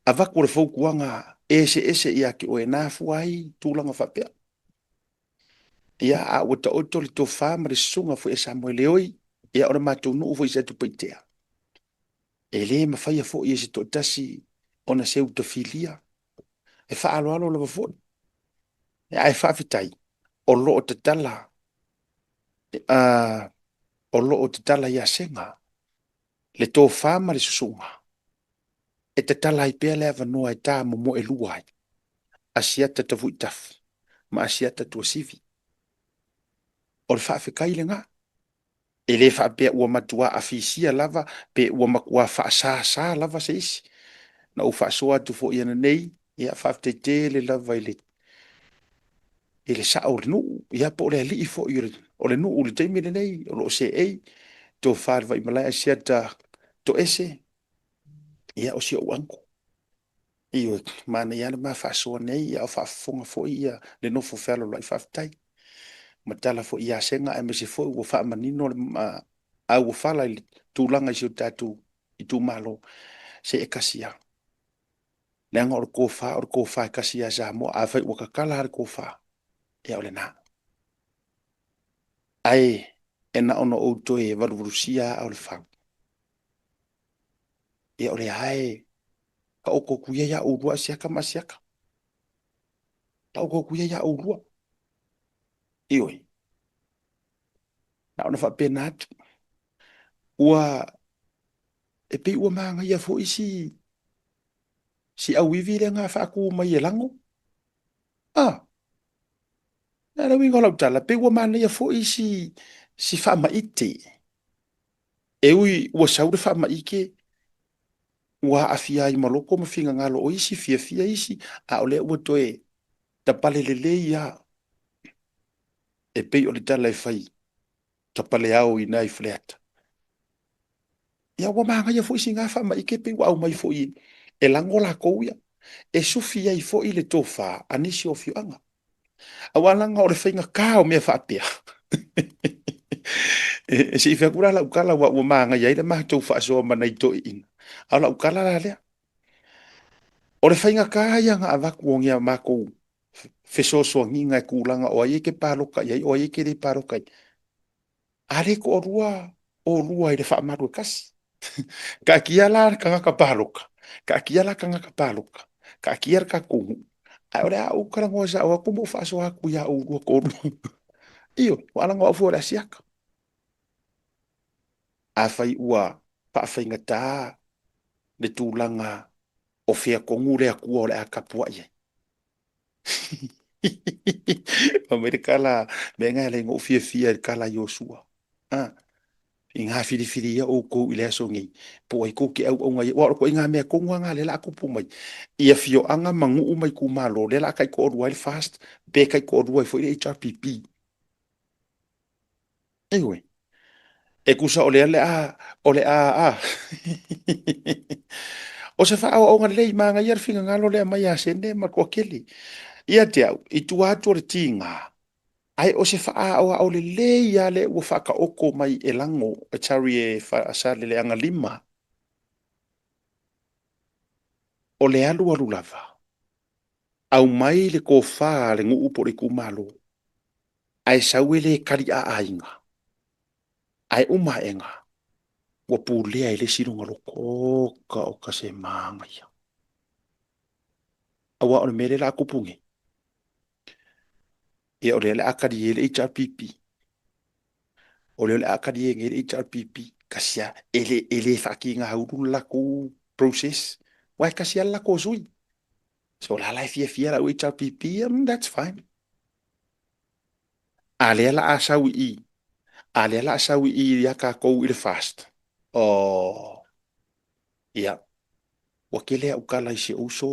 avatu o le fautuaga eseese ia te oe na afua ai tulaga faapea. Ia, a ua taoto le tofa ma le susuga foi a Samoeleoi, ia o le matou nuu foi i Satupaitea. E le mafaia foi e se toatasi ona seu tafilia. E faaaloalo lava foi. Ae faafetai, o lo o tatala, uh, o lo o tatala ia Sega le tofa ma le susuga e tatala ai pea le avanoa e ta momoelua ai Asiata Tavuitafu ma Asiata Tuasivi. O le faafetai lena. E le faapea ua matua afisia lava pe ua matua faasasa lava se isi. Na ou faasoa atu foi ananei, ia faafetai tele lava i le i le sao o le nuu, ia po o le alii foi o le, o le nuu i le taimi lenei, o lo o seei, tofa i le Vaimalae Asiata Toese, ia o si ou uncle. Ioe, manaia lava le ma faasoa nei, a o faafofoga foi ia le nofo fealoloai faafetai. Ma tala foi ia Sega aemaise foi ua faamanino le auofala i le tulaga i si o tatou itumalo, se e tasi lava. Leaga o le tofa, o le tofa e tasi ia Samoa. Afai ua tatala lava le tofa, ia o lena. Ae e na ona ou toe valuvalusia aa o le fau. Ia o lea lava e taoto atu ia ia oulua Asiata ma Asiata. Taoto atu ia ia oulua. Ioe. Na ona faapena atu. Ua, e pei ua manaia foi si, si auivi lea na faatu mai e Lago. Ah, o le uiga o lau tala, pei ua manaia foi si, si faamaite. E ui ua sau le faamaite, ua aafia ai ma loko ma finagalo o isi, fiafia isi, a o lea ua toe tapale lelei lava e pei o le tala e fai, tapale ao i ina i Faleata. Ia ua manaia foi sina faamaite pei ua aumai foi e lago latou ia, e sufi ai foi le tofa a nisi o afioaga. Aua leaga o le faigata o mea faapea. E se i fai atu la lau tala aua ua manaia ai le matou faasoa ma nai toeaiina. A o lau tala la lea, o le faigata ia na avatu o ni a matou fesoasoaniga e tulaga o ai e te palota i ai, o ai e te le palota i ai. A le toalua oulua i le faamalu e tasi. Taatia la le tagata palota, taatia la tagata palota, taatia le tatou nuu, ae o le a ou talanoa sao atu ma ou faasoa atu ia oulua toalua. Ioe, aua leaga o au foi o le Asiata. Afai ua faafaigata le tulaga o fea tonu le Atua o le a tapuai ai. Fai mai le tala, mea na e ala ai ona ou fiafia i le tala a Iosua. A, inā filifilia outou i le aso nei, po o ai tou te auauna i ai. Aua o le ituaiga mea tonu lava lena o lea o le a tupu mai i afioaga ma nuu ma itumalo, lea o le a taitoalua ai le FAST pe taitoalua ai foi le HRPP. Ioe. E tusa o lea o le a, o le a, a. O se faaoaoga lelei, manaia le finagalo lea mai ia Sene ma le toatele. Ia te au, i tua atu o le tiga, ae o se faaoao lelei lava lea ua faataoto mai e Lago, sorry e Saleleaga 5. O le alualu lava, aumai le tofa a le nuu po o le itumalo, ae sau e le kali a aiga, ae uma aega, ua pulea e le isi lona loto. Oka oka se manaia. Aua o le mea lea o le a tupu nei, ia o lea o le a kali ai le HRPP. O lea o le a kali ai nei le HRPP, kasi lava, e le, e le faatigaulu le latou process, aua e kasi lava le latou sui. So o la la e fiafia lau HRPP, that's fine. A lea la a sau i i, a lea la a sau i i ia tatou i le fast. Oh, ia, ua tele au tala i si ou uso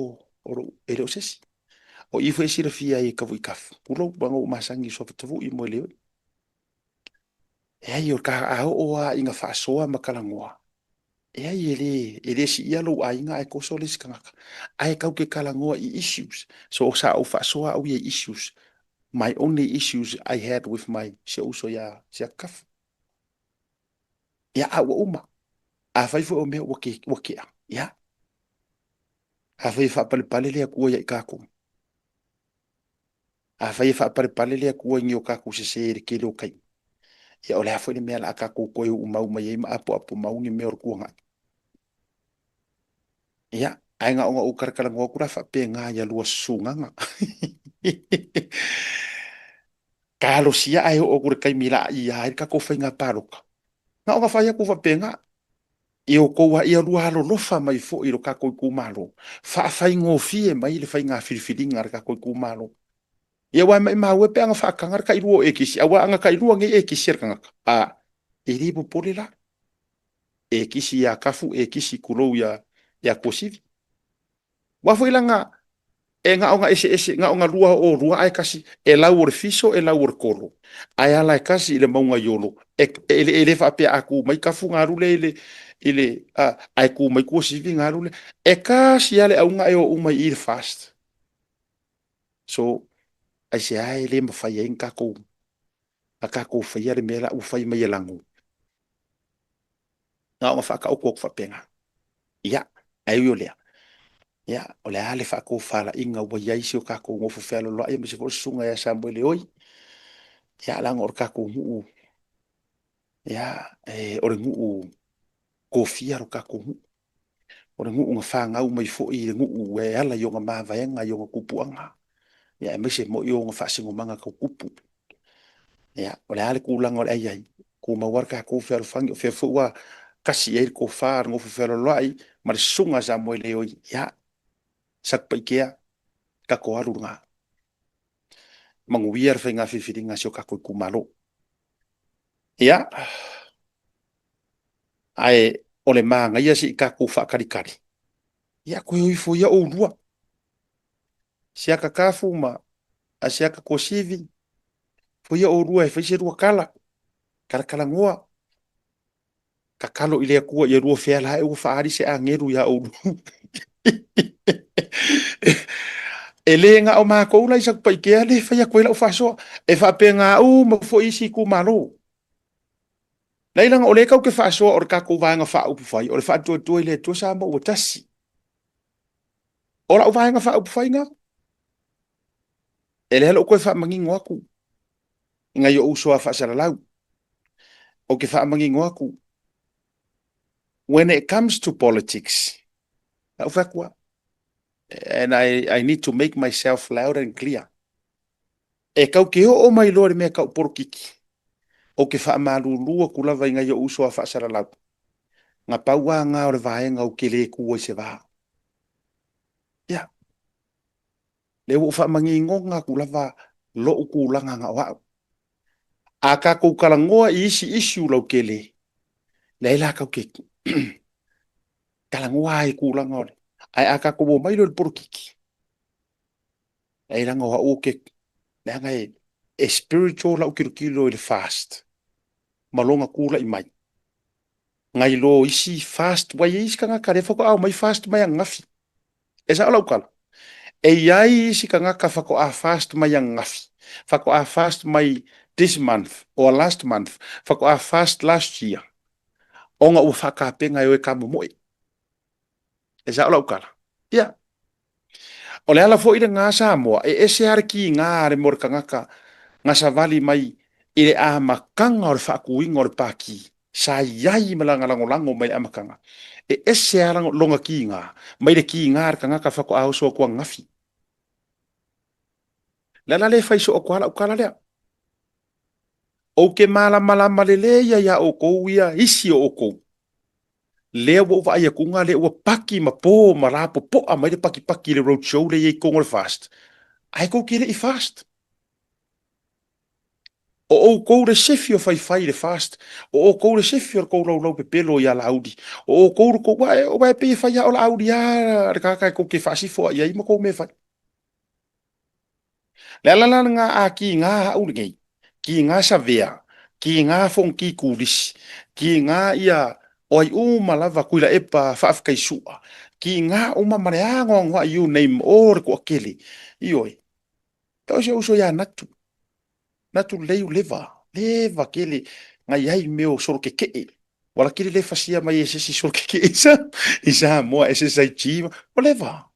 o lou, e le o se isi. O i foi e silafia ai e Kavuikafu, pulou, leaga ua ou masani i suafa tavui mo le oi. Eai, o ka a oo lava ina faasoa ma talanoa, eai e le, e le siia lou aiga ae toso le isi tagata. Ae tatou te talanoa i issues. So sa ou faasoa au ia i issues, my only issues I had with my si ou uso ia Siakakafu. Ia, a ua uma. Afai foi o mea ua ke, ua kea, ia. Afai e faapalepale le Atua ia i tatou. Afai e faapalepale le Atua i ni o tatou sese i le tele o taimi, ia o le a foi le mea o le a tatou toe uumau mai ai ma apoapo mau ni mea o le tuanai. Ia, ae na ona ou talatalanoa atu la faapena ia lua susugaga. Talosia ae oo atu i le taimi la ia ai le tatou faiga palota. Na ona fai atu faapena, i outou a ia lua alolofa mai foi i lo tatou itumalo, faafaigofie mai le faiga filifiliga a le tatou itumalo. Ia aua e maimau e pe ana faataga le tailua o ekisi, aua ana tailua nei ekisi a le tagata, a, e le popole la. Ekisi ia Kafu, ekisi tulou ia, ia Tuasivi. Aua foi leaga e na ona eseese, na ona lua o lua ae kasi, e lau o le fiso, e lau o le kolo. Ae ala e kasi i le mauga i Olo, e, e, e le faapea a tu mai Kafu ona alu lea i le, i le, a, ae tu mai Tuasivi ona alu lea. E kasi lava le auga e o uma i i le fast. So, aisea e le mafai ai ona tatou, ona tatou faia le mea la ua fai mai e Lago? Na ona faataoto atu faapena. Ia, ae ui o lea, ia, o le a le faatofalaiga ua i ai si o tatou nofo fealoloai aemaise foi o le susuga ia Samuele Oi, ia, leaga o le tatou nuu, ia, e, o le nuu tofia lo tatou nuu. O le nuu na fanau mai foi i le nuu e ala i ona mavaega i ona tupuaga, ia, aemaise moi o ona faasinomaga tau tupu. Ia, o le a le tulaga o le a i ai, tumau lava le tatou fealofani, o fea foi ua tasi i ai le tofa a le nofo fealoaloai ma le susuga a Samoa Oi, ia, Satupaitea, tatou alu lena. Manuia le faiga filifiliga a si o tatou itumalo. Ia, ae o le manaia se i tatou faatalitali, ia, toe o ifo ia oulua, Siaka Kafu ma Asiata Tuasivi, foia oulua e fai se lua tala, talatalanoa, tatalo i le Atua ia lua feala ae ua faaali se agelu ia oulua. E le na o matou la i Satupaitea le fai atu ai lau faasoa, e faapena uma foi isi itumalo. Leai leaga o lea tatou te faasoa o le tatou Vaega Faaupufai, o le Faatuatua i le Atua Samoa ua tasi. O lau Vaega Faaupufai lena. E lea lou toe faamanino atu i nai ou uso a faasalalau. Ou te faamanino atu, when it comes to politics, lau fai atu lava, and I need to make myself loud and clear. E tau te oo mai loa i le mea tau polokiki, ou te faamalulu atu lava i nai ou uso a faasalalau, na pau lava na o le vaega ou te le tu ai se va. Ia, lea ua ou faamaninoga atu lava lou tulaga na o au. A tatou talanoa i isi issue lautele, leai la tatou te talanoa lava i tulaga o le... Ae a tatou omai loa i le polokiki, leai leaga o au ou te... leaga e, e spiritual lau tilotilo i le fast ma lona tulai mai. Nai lo isi fast, ua i ai isi tagata lea faatoa omai fast mai ananafi. E sao lau tala? E i ai isi tagata faatoa fast mai ananafi, faatoa fast mai this month or last month, faatoa fast last year, ona ua faatapena e o e tamomoe. E sao lau tala? Ia. O le ala foi lena Samoa, e ese lava le kiga a le mo le tagata na savali mai i le amataga o le faatuina o le Pati, sa i ai ma lana lagolago mai le amataga. E ese lava lona kiga mai le kiga a le tagata faatoa oso atu ananafi. O le ala lea e fai soo atu lava lau tala lea. Ou te malamalama lelei ia iā outou ia isi o outou. Lea ua ou vaai atuga lea ua paki ma po ma lapopoa mai le pakipaki i le road show lea e i ai i totonu o le FAST, ae tou te le i FAST. O outou le sefi o faifai i le FAST, o outou le sefi o le tou laulau pepelo ia Laauli, o outou le tou, aua e pei e fai lava o Laauli lava le tagata e tou te faasifo i ai ma tou mea e fai. Le ala la lena a kiga au lenei, kiga Savea, kiga Fonoti Kulisi, kiga ia o ai uma lava Tuilaepa Faafetaisua, kiga uma ma le anoanoai you name o le toatele. Ioe, o si ou uso ia Natu, Natu lelei u leva, leva tele na i ai mea o solo keke'e. Ua laki le le fasia mai e se isi solo keke'e i Samoa, SSIG, ua leva.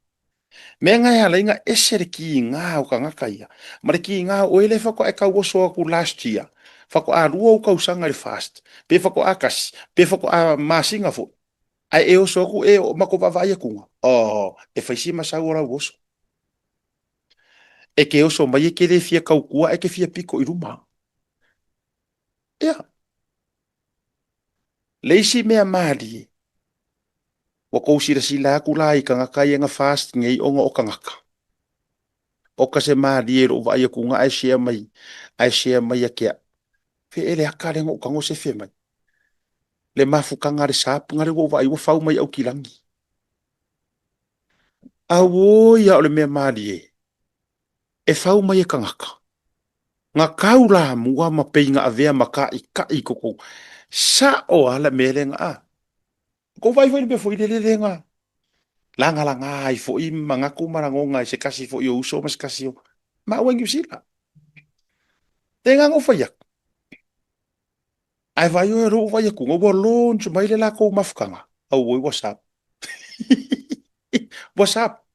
Mea na e ala ai na ese le kiga o tagata ia, ma le kiga o oe lea faatoa e tauoso atu last year, faatoa lua ou tausaga i le FAST, pe faatoa tasi, pe faatoa masina foi, ae e oso atu e matou vaavaai atuga, oh, e fai si masau o lau oso. E te oso mai e te le fia tautua ae te fia pito i luma. Ia. Le isi mea malie, ua tou silasila atu la i tagata ia na fast nei ona o tagata. O ka se malie i lou vaai atu na ae share mai, ae share mai ia te au. Fe e le aka lea na ou tago sefe mai. Le mafutaga a le sap na lea ua ou vaai ua fau mai Aukilagi. Auoi a o le mea malie e fau mai e tagata, na kau lamua ma pei na avea ma kaʻikaʻi i ko kou sao a le mea lea na a. Kou vaai foi i le mea foi lele lea na lagalaga ai foi manatu ma lagona e se tasi foi o uso ma se tasi o maua i Niu Sila. Lea na ou fai atu. Ae vaai oe lou vai atu, ua launch mai le latou mafutaga. Auoi, what's up? What's up?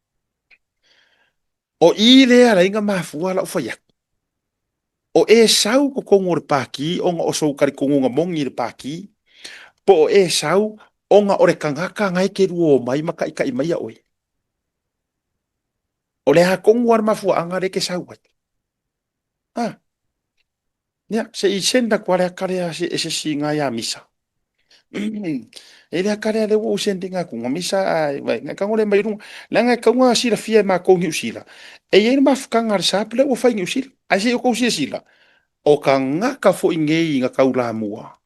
O i lea ala ai na mafua lau fai atu. O Esau totonu o le pākī ona o sou talitonuga moni i le pākī, po o Esau ona o le tagata na e te lua o mai ma taʻitaʻi mai ia oe. O le a tonu lava le mafuaaga lea e te sau ai. Ah. Ia, se i send atu lava le aka lea e se isi iga ia Misa. E le aka lea lea ua ou send ina atu, Misa, ai, vai, ngai tago lea mai luga. Leaga e tatau ona silafia e matou i Niu Sila, e i ai le mafutaga a le SAP lea ua fai i Niu Sila. Ae se i outou silasila, o tagata foi nei na taulamua,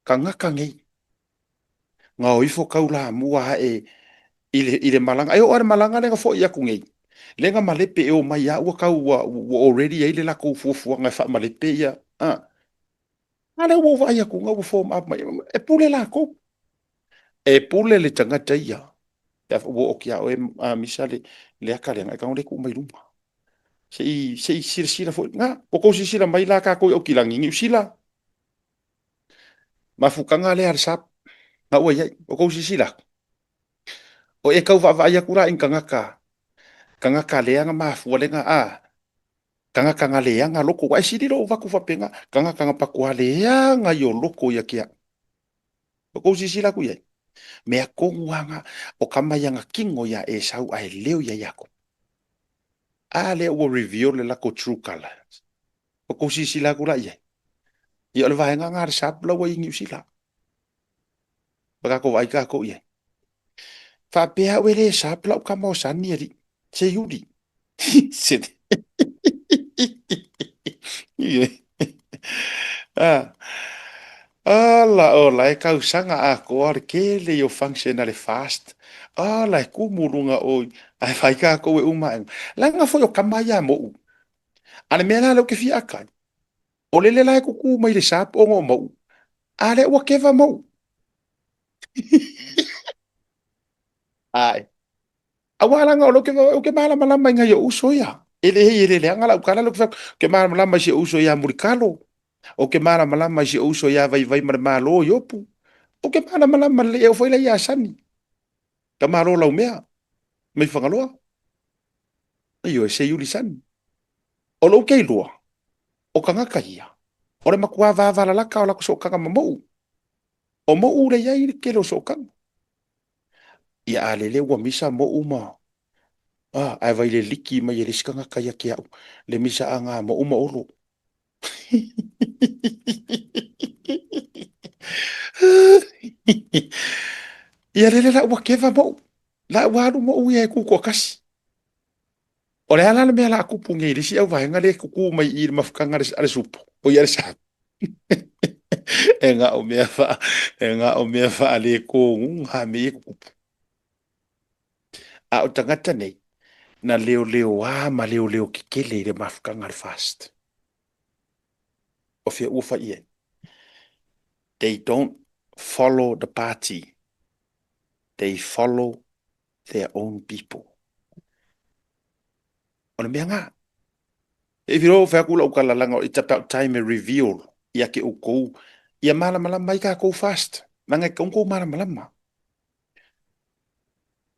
tagata nei. Na o ifo taulamua ae i le, i le malaga. E oo lava i le malaga lea na foi atu nei, lea na malepe e omai lava ua tau ua, ua already i ai le latou fuafuaga e faamalepe ia. A, a lea ua ou vaai atu ua form up mai, e pule latou. E pule le tagata ia. Pe a ua oo ia oe a misa le, le aka lea, e tago lea tuu mai luma. Se i, se i silasila foi. Na, ua tou silasila mai la tatou i Aukilani, Niu Sila, Mafutaga lea a le SAP na ua i ai. Ua tou silasila atu? O e tau vaavaai atu la i ni tagata, tagata leaga mafua lea na, a, tagata na leaga loto, aua e sili lou avatu faapena, tagata na patua leaga i o loto ia te au. Ua tou silasila atu i ai? Mea tonu lava na, o tama ia na kino ia Esau ae leo ia Iakopo. A lea ua reveal le latou true colours. Ua tou silasila atu la i ai? Ia o le vaega lena a le SAP la ua i Niu Sila. Ua tatou vaai tatou i ai. Faapea au e le SAP lau tama o Sani alii. Se Iuli. Se Ah. Ala ola e tausaga atoa le tele i o function a le fast. Ala e kumu luga o ae fai tatou e uma ae. Leaga foi o tama ia mou. A le mea la lea ou te fia aka ai, o lele la e kuku mai le sap ona o Mauu, a lea ua keva Mauu. Ae. Aua leaga o lea ou te malamalama i nai ou uso ia. E leai e le leaga lau tala lea ou te fai atu, ou te malamalama i si ou uso ia Mulitalo, ou te malamalama i si ou uso ia Vaivai ma le Malo i Opu, ou te malamalama lelei, e oo foi la ia Sani, Tamalo Laumea. Mai Fagaloa. Ioe, Seiuli Sani. O lou keilua, o kangaka ia, o le makuā vāvālalaka o lako sookaga ma mou. O mou le iai le kele o sookaga. Ia a lele ua misa mou ma, a, ae vai le liki mai e le isi kangaka ia ke au, le misa a ngā mou ma olo. Ia lele la ua keva mou, la ua alu mou ia e kuku akasi. O le a la le mea la a kupu nei i le isi auvaega lea e kuku mai i le mafutaga a le supo, o ia le sa. E gao mea fa, e gao mea fa le kōguga a me ia kukupu. A o tagata nei, na leoleoā ma leoleo kekele i le mafutaga a le FAST. O fea ua fai i ai? They don't follow the party. They follow their own people. O le mea ngā. E whiro o whaku lau kalalanga o it's about time e reveal ia ke oukou ia malamalama ai kākou fast. Nanga e kaunkou malamalama.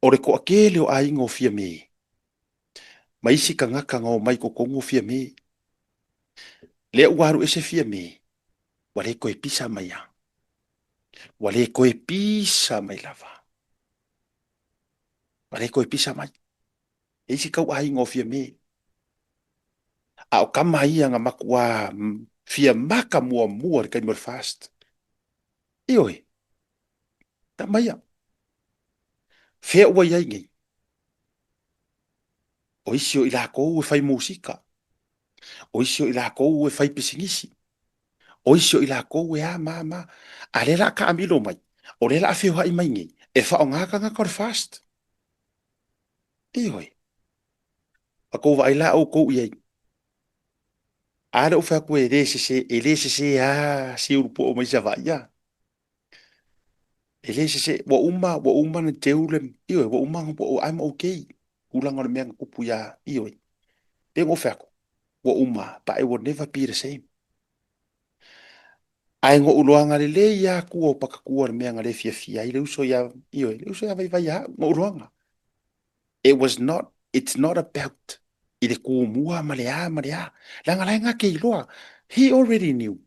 O le koa kele o aiga o fia me. Ma isi kangaka nga o mai kokongu o fia me. Lea ua alu ese fia me. Ua le koe pisa mai a. Ua le koe pisa mai lava. Ua le koe pisa mai. E isi kau aiga o Fiamē. A o kama ia nga makuā fia maka muamua i le taimi o le FAST. Ioe, tama ia. Fea ua i ai nei? O isi o i lakou e fai musika. O isi o i lakou e fai pisinisi. O isi o i lakou e a ma ma. A lea la a taamilo mai, o lea la a feoai mai nei, e faaaoga tagata o le FAST. Ioe. A kou vaai la oukou i ai. A lea ou fai atu e le sese, e le sese lava si ulupo'o mai Savaii a. E le sese, ua uma, ua uma ona teu le, ioe, ua uma, ua, I'm okay. Tulaga o le mea na tupu iā, ioe. Pei ona ou fai atu, ua uma, but it will never be the same. Ae na ou iloaga lelei lava tua o Pakatua le mea na le fiafia ai le uso ia, ioe, le uso ia Vaivai ia au, na ou iloaga. It was not, it's not about i le tumua ma le a ma le a. Leaga la e gake iloa, he already knew.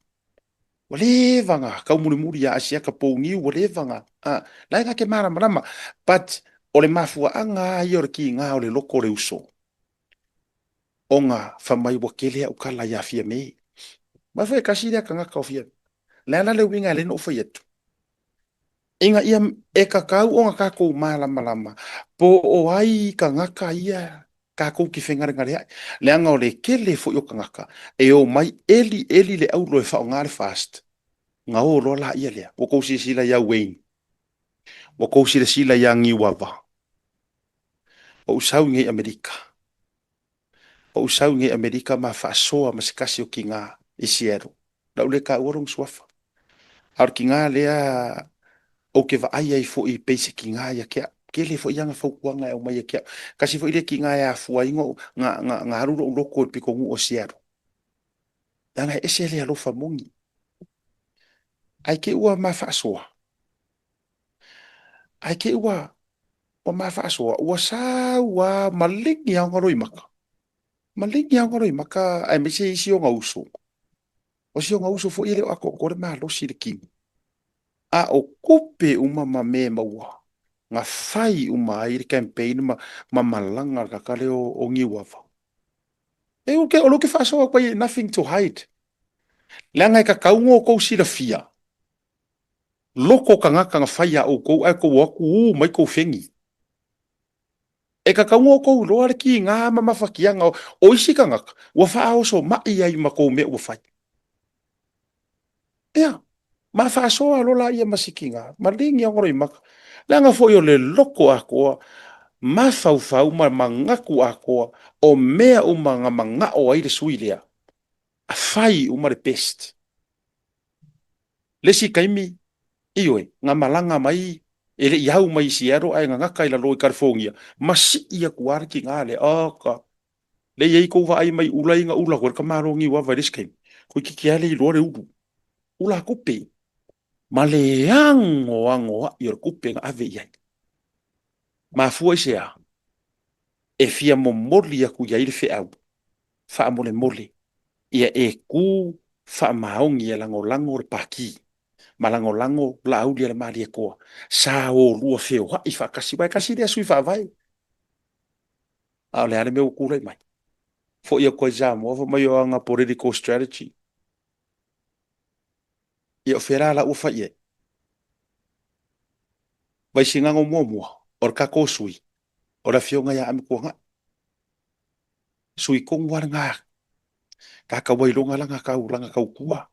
Ua leva na taumulimuli ia Asiata Pouniu, ua leva na, a, la e gake malamalama. But, o le mafuaaga lava ia o le kiga o le loko o le uso, ona fai mai ua tele au tala ia Fiame. Ma foi e tasi lea tagata o Fiame. Le a la le uiga e ala ai ona ou fai atu? Ina ia e tatau ona tatou malamalama po o ai tagata ia tatou te fegalegaleai. Leaga o le tele foi o tagata e omai eli eli le aulo e faaaoga le FAST, ona o loa laia lea. Ua tou silasila ia Wayne, ua tou silasila ia Niuava, ua ou sau i nei Amerika. Ua ou sau i nei Amerika ma faasoa ma se tasi o tiga i Seattle. O le a ou le taua lona suafa. A o le tiga lea ou te vaai ai foi pei se tiga ia te au. Tele foi ana fautuaga e aumai ia te au. Tasi foi lea tiga e afua ai ona alu lou loto i le pitonuu o Seattle. Leaga e ese le alofa moni. Ae te i ua ma faasoa. Ae te i ua ua ma faasoa, ua sau lava maligi lava ona loimaka. Maligi lava ona loimaka aemaise isi ona uso. O si ona uso foi e le o atoatoa le malosi i le kino. A o tupe uma ma mea e maua, na fai uma ai le campaign ma, ma malaga le tagata lea o, o Niuava. E o lea ou te faasoa atu ai, nothing to hide. Leaga e tatau ona outou silafia, loko tagata na fai ia outou ae tou o atu ū mai tou feni. E tatau ona outou iloa le kiga ma mafatiaga o isi tagata ua faaoso mai ai ma tou mea ua fai. Ia, ma faasoa loa laia ma si kiga, ma ligi ona loimaka. Leaga foi o le loko atoa, mafaufau ma manatu atoa o mea uma na manao ai le sui lea, a fai uma le best. Le isi taimi, ioe, na malaga mai, e le i au mai i Seattle ae gagata i lalo i California, ma sii atu lava le tiga lea, oka, lea e i ai kou vaai mai ula ia na ula atu ai le tamaloa Niuava i le isi taimi, toeitiiti lava le iloa le ulu, ula tupe, ma le anoanoai o le tupe na ave i ai. Mafua i se a? e fia momoli aku i ai le feau, faamolemole, ia e kū faamaoni e lagolago le Pātī ma lagolago Laaulialemalietoa, sa olua feoai faatasi, aua e tasi lea sui faavae. A o le a le mea ua tulai mai? Foi atu ai Samoa fai mai o ana political strategy. Ia o fea la la ua fai i ai? Vaisigano muamua, o le tatou sui, o le afioga ia Amituanai. Sui tonu lava lena, ta tau ai loga lana tau, lana tautua.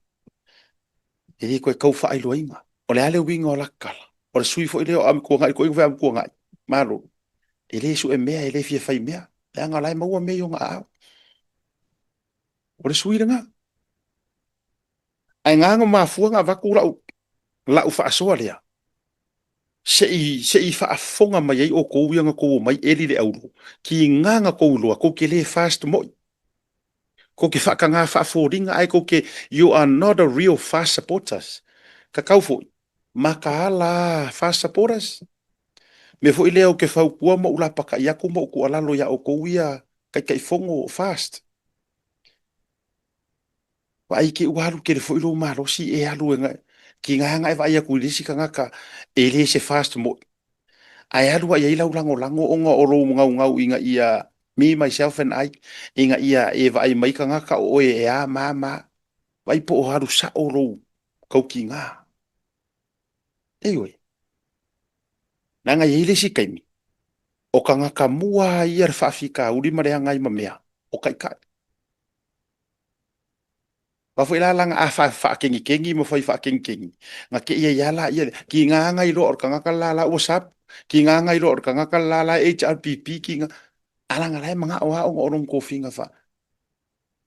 E le toe tau faailoaina. O le a le uiga o lata tala? O le sui foi lea o Amituanai, toeaina foi Amituanai, malo. E le sue mea, e le fia fai mea, leaga o la e maua mea i ona aao. O le sui lena. Ae na ona mafua ona avatu lau, lau faasoa lea, se i, se i faafofoga mai ai outou ia na tou omai eli le auro, kiga na tou iloa, tou te le fast moi. Tou te faataga faafoliga ae tou te, you are not a real fast supporters. Tatau foi, mataala fast supporters. Mea foi lea ou te fautua ma ou lapatai atu ma ou tuualalo ia outou ia Taitaifono o fast. Vaai te i ua alu tele foi lou malosi e alu e tiga ona e vaai atu i le isi tagata e le se fast moi, ae alu lava i ai lau lagolago ona o lou naunau ina ia me, myself and I, ina ia e vaai mai tagata o oe e a ma a ma a. Vaai po o alu sao lou tautiga. Ioe. Leaga e i ai le isi taimi, o tagata mua lava ia le faafitauli ma leaga ai ma mea, o taitai. Aua foi la lana a faakegikegi ma fai faakegikegi, na te i ai lava laia lea, tiga na iloa o le tagata le la la ua sub, tiga na iloa o le tagata le la la e HRPP, tiga, a leaga la e manao lava ona o lona tofiga fa,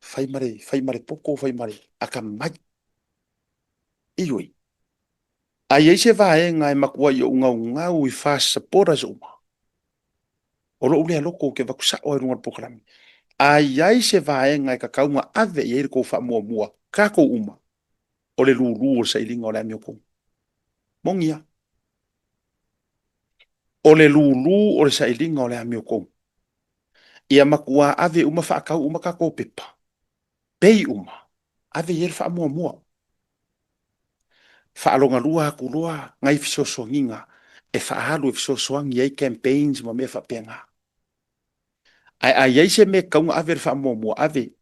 fai ma le, fai ma le poto, fai ma le atamamai. Ioe. A i ai se vaega e matuai ou naunau i FAST supporters uma, O lou lea loto ou te avatu sao ai i luga o le polokalame. A i ai se vaega e tatau ona ave i ai le tou faamuamua, tatou uma, o le lulu o le sailiga o le amiotonu. Moni lava. O le lulu o le sailiga o le amiotonu. Ia matua ave uma faatau uma tatou pepa, pay uma, ave i ai le faamuamua. Faalogalua atu loa nai fesoasoaniga e faaalu e fesoasoani ai campaigns ma mea faapena. Ae a i ai se mea e tatau ona ave le faamuamua, ave.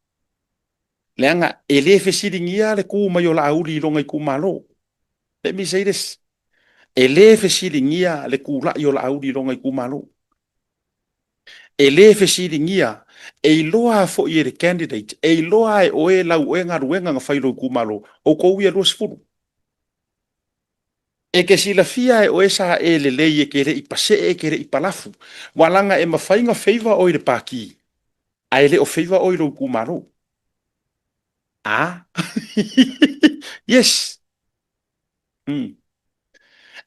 Leaga e le fesiligia le tu mai o Laauli i lona itumalo. Let me say this. E le fesiligia le tulai o Laauli i lona itumalo. E le fesiligia, e iloa foi e le candidate, e iloa e oe lau oe galuega na fai i lou itumalo, outou ia 20. E te silafia e oe sa e lelei e te le i pasee e te le i palafu, ua laga e mafai na favour oe i le pati, ae le o favour oe i lou itumalo. A? Yes!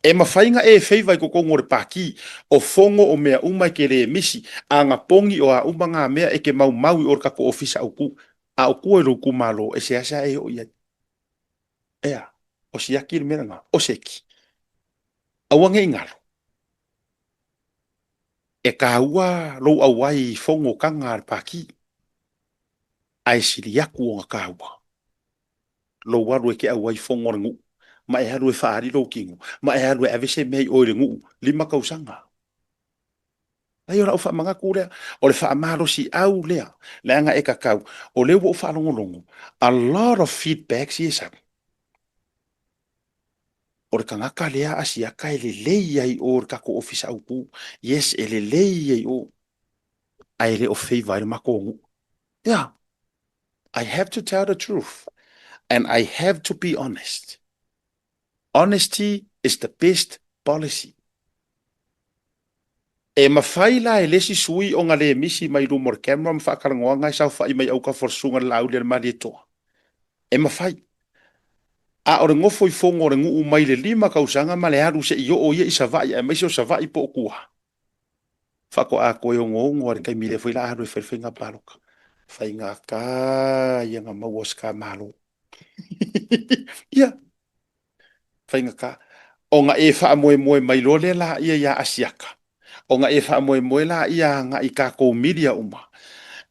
E mafai na e favour i totonu o le pati, o fono o mea uma e te le misi, a na pogi o a uma na mea e te maumau i o le tatou ofisa autu, a o tua i lou itumalo e seasea e oo i ai. Ea, o siaki le mea lena, o seki. Aua ne i galo. E taua lou auai i fonotaga a le pati, ae sili atu ona taua lou alu e te auai fono a le nuu, ma e alu e faaali lou tino, ma e alu e ave se mea i o i le nuu, 5 tausaga. Ai o lau faamanatu lea, o le faamalosiau lea, leaga e tatau, o lea ua ou faalogologo, a lot of feedbacks ia e sau. O le tagata lea a Asiata e lelei ai i o i le tatou ofisa autu. Yes, e lelei ai i o, ae le o favour ai le matou nuu. Yeah. I have to tell the truth and I have to be honest. Honesty is the best policy. E mafai la e le isi sui ona le misi mai luma o le camera ma faatalanoaga e saofai mai autafa o le susuga i le Laauli a le Malietoa. E mafai. A o le nofo i fono o le nuu mai le 5 tausaga ma le alu se i oo ia i Savaii aemaise o Savaii po o tua. Faatoa toe onoono lava i le taimi lea foi la alu e fai le faiga palota. Faigata ia na maua se ta Malo. Ia, faigata. Ona e faamoemoe mai loa lea laia ia Asiata. Ona e faamoemoe laia agai i tatou media uma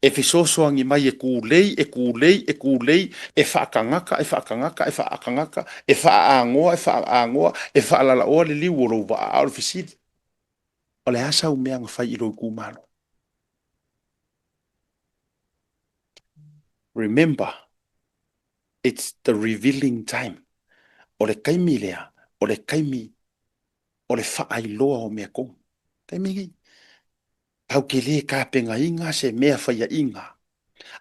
e fesoasoani mai e tulei, e tulei, e tulei, e faatagata, e faatagata, e faatagata, e faaanoa, e faaanoa, e faalalaoa le liu o lou vaa. A o le fesili, o le a sau mea na fai i lou itumalo? Remember, it's the revealing time. O le taimi lea, o le taimi o le faailoa o mea tonu. Taimi nei, tatou te le tapenaina se mea faiaina,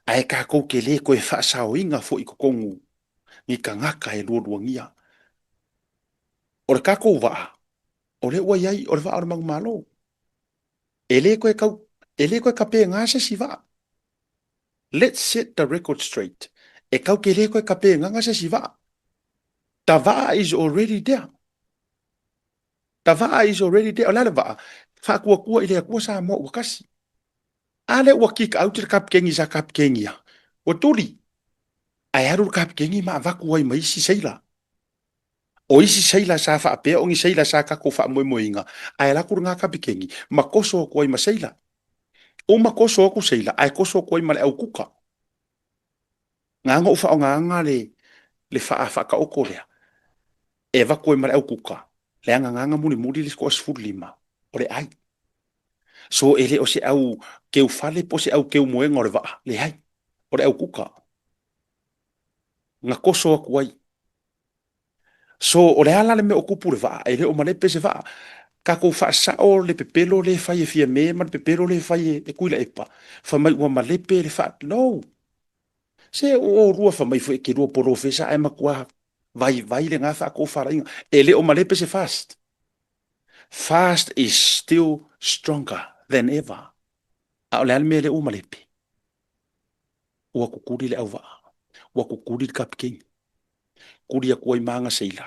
ae tatou te le toe faasaoina foi i totonu ni tagata e lualuagia. O le tatou vaa, o lea ua i ai, o le vaa o le manumalo. E le toe tau, e le toe tapena se isi vaa. Let's set the record straight. E tau te le toe tapenaga se isi vaa. The vaa is already there. The vaa is already there. O le a le vaa? Faatuatua i le Atua Samoa ua tasi. A lea ua kick out le kapikeni sa kapikeni ia. Ua tuli. Ae alu le kapikeni ma avatu ai ma isi seila. O isi seila sa faapea o ni seila sa tatou faamoemoeina, ae alu atu lena kapikeni ma toso atu ai ma seila. Uma toso atu seila ae toso atu ai ma le au kuka. Na ona ou faaaogaina le le faataoto lea e avatu ai ma le au kuka, leaga na ona mulimuli le 15 o le ai. So e le o se au keufale po o se au keumoega o le vaa, leai, o le au kuka. Na toso atu ai. So, o le a la le mea o tupu i le vaa? E le o malepe se vaa. Tatou faasao le pepelo lea e fai e Fiame ma le pepelo lea e fai e Tuilaepa, fai mai ua malepe le faa... No! Se o oulua fai mai foi e te lua polofesa ae matua vaivai lena faatofalaiga. E le o malepe se fast. Fast is still stronger than ever. A o le a le mea lea ua malepe? Ua kukuli le auvaa. Ua kukuli le kapikeni. Kuli atu ai ma ana seila,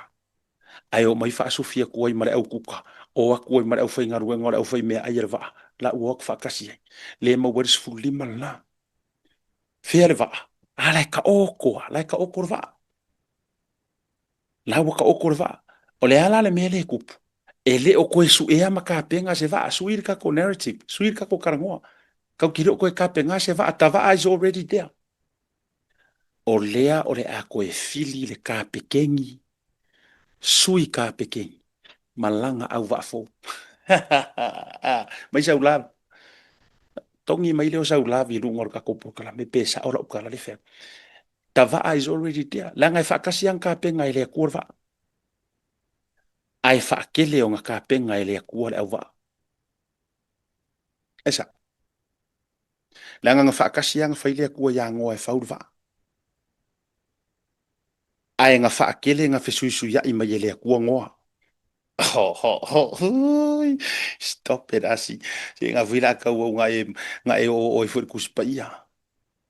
ae omai faasufi atu ai ma le au kuka, o atu ai ma le aufaigaluega o le aufaimeaai a le vaa, la ua o atu faatasi ai. Le maua ai le 15 lena. Fea le vaa? A la e taoto lava, la e taoto le vaa. La ua taoto le vaa. O le a la le mea lea e tupu? E le o toe suea ma tapena se vaa. Sui le tatou narrative, sui le tatou talanoa. Tatou te le o toe tapena se vaa. The vaa is already there. O lea o le a toe fili le kapekeni, sui kapekeni, ma lana auvaa fou. Mai sau lava. Togi mai lea o sau lava i luga o le tatou polokalame pe sao lau tala le fea. The vaa is already there. Leaga e faatasi lava na tapena e le Atua le vaa. Ae faatele ona tapena e le Atua le auvaa. E sao. Leaga na faatasi lava na fai le Atua ia Noa e fau le vaa. Ae na faatele na fesuisuiai mai e le Atua Noa. Ho, ho, ho, hui. Stop it, Asi. Se nga fui la kau au nga e, nga e o o e foi le Tusi Paia.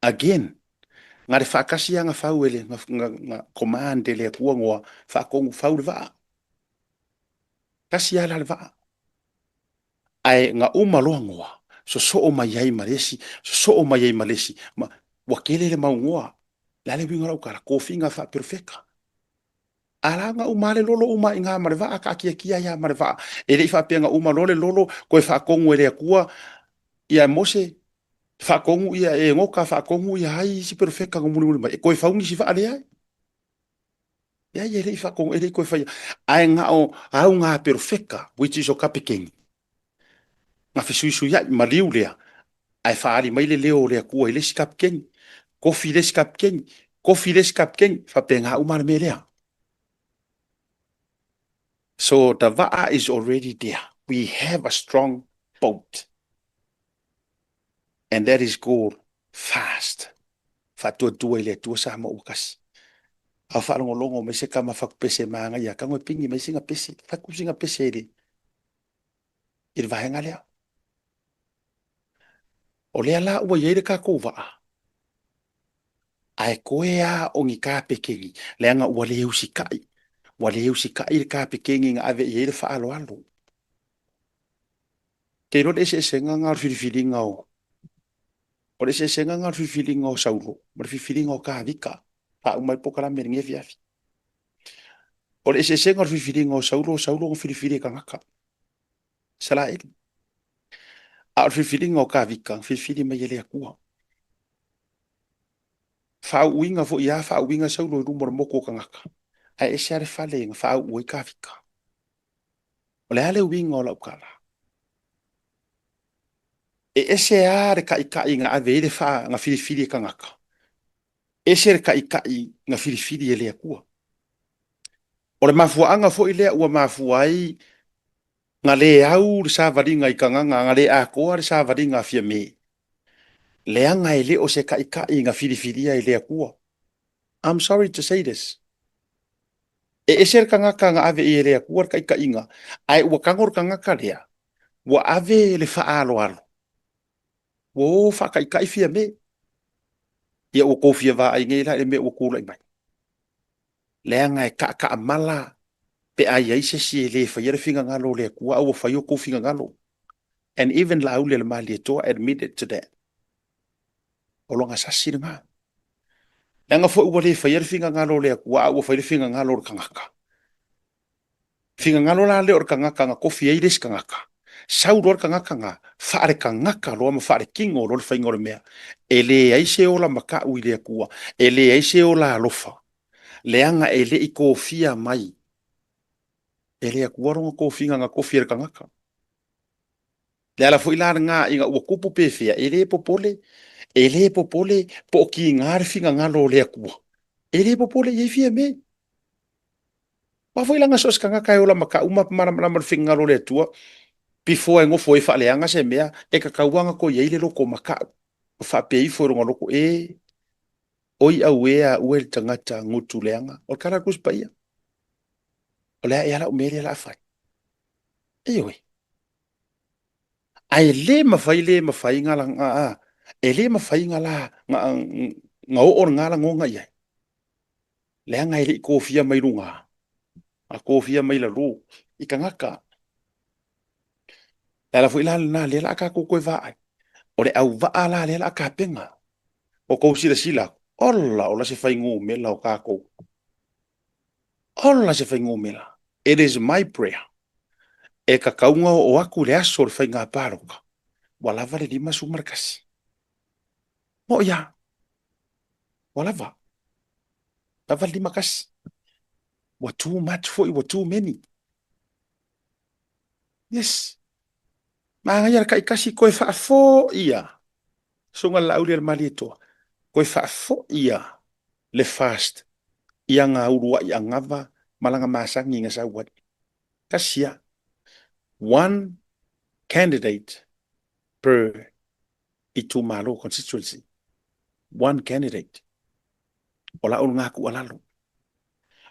Again, nga le faatasi lava na fau e le, nga, nga, nga command e le Atua Noa, faatonu fau le vaa. Tasi lava la le vaa. Ae na uma loa Noa, sosoo mai ai ma le isi, sosoo mai ai ma le isi, ma, ua tele le mau Noa. O le a le uiga o lau tala? Tofiga faaperofeta. A la na uma lava le lolo uma i ina ma le vaa, taatiatia ai lava ma le vaa. E le i faapea na uma loa le lolo, toe faatonu e le Atua ia Mose, faatonu ia e Enoka, faatonu ia ai isi perofeta na mulimuli mai, e toe fau nisi vaa, leai. Leai, e le i faatonu, e le i toe faia. Ae na o au ngā perofeta, which is o kapekeni, na fesuisuiai, maliu lea, ae faaali mai le leo o le Atua i le isi kapekeni, kofi le isi kapekeni, kofi le isi kapekeni, faapena uma le mea lea. So the vaa is already there. We have a strong boat. And that is called fast. Faatuatua i le Atua Samoa ua kasi. A faalogologo mai se tama fatupese manaia, tago e pigi mai sina pese, fatu sina pese i le, i le vaega lea. O lea la ua i ai le tatou vaa, ae toe lava o ni kapekeni, leaga ua le usitai, ua le usitai le kapekeni na ave i ai le faaaloalo. Te iloa le eseesega lena o le filifiliga o O le eseesega lena o le filifiliga o Saulo ma le filifiliga o Tavita. Faauma ai le polokalame i lenei afiafi. O le eseesega o le filifiliga o Saulo, o Saulo na filifili e tagata. Isaraelu. A o le filifiliga o Kavika, na filifili mai e le Atua. Faauuina foi a faauuina Saulo i luma o le motu o tagata, ae ese lava le fale na faauu ai Kavika. O le a le uiga o lau tala? E ese lava le taitai na ave ai le fa, na filifili e tagata, ese le taitai na filifili e le Atua. O le mafuaaga foi lea ua mafua ai na le au le savaliga i Kanana, na le atoa le savaliga a Fiame, leaga e le o se taitai na filifilia e le Atua. I'm sorry to say this. E ese le tagata na ave i e le Atua le taitaiga, ae ua tago le tagata lea, ua ave le faaaloalo, ua o faataitai Fiame. Ia ua tou fia vaai nei la i le mea ua tulai mai. Leaga e taataamala pe a i ai se isi e le faia le finagalo o le Atua, a ua fai o outou finagalo. And even Laauli a le Malietoa admitted to that. O lona sasi lena. Leaga foi ua le faia le finagalo o le Atua, a ua fai le finagalo o le tagata. Finagalo la lea o le tagata na tofi ai le isi tagata. Sau loa le tagata na, faale-tagata loa ma faale-tino loa le faiga o le mea. E leai se ola mataʻu i le Atua, e leai se ola alofa, leaga e le i tofia mai e le Atua lona tofiga na tofi e le tagata. Le ala foi la lena ina ua tupu pefea, e le popole, e le popole po o kiga le finagalo o le Atua. E le popole i ai Fiame. Aua foi leaga so o se tagata e ola mataʻu ma malamalama i le finagalo o le Atua, before e nofo ai faaleaga se mea, e tatau lava ona toe i ai le loto mataʻu, ma faapea ifo i lona loto, E, oi auē a ue le tagata gutu leaga. O le tala a le Tusi Paia. O le a ea lau mea lea o le a fai? Ioe. Ae le mafai le mafai na, na, e le mafai na la, na, na oo lena lagona i ai. Leaga e le i tofia mai luga, a tofia mai lalo i tagata. Le ala foi la lena lea la a tatou toe vaai. O le auvaa la lea la a tapena. O tou silasila atu, ola ola se fuainumera o tatou. Ola se fuainumera. It is my prayer e tatau ona oo atu i le aso o le faiga palota, ua lava le 51. Moʻi lava. Ua lava. Lava le 51. Ua too much foi, ua too many. Yes. Manaia le taitasi koe faafoia. Susuga i le Laauli a le Malietoa, koe faafoia le fast i aga uluai anava ma lana masani na sau ai. Tasi a. One candidate per itumalo, constituency. One candidate. O lau lena tuualalo.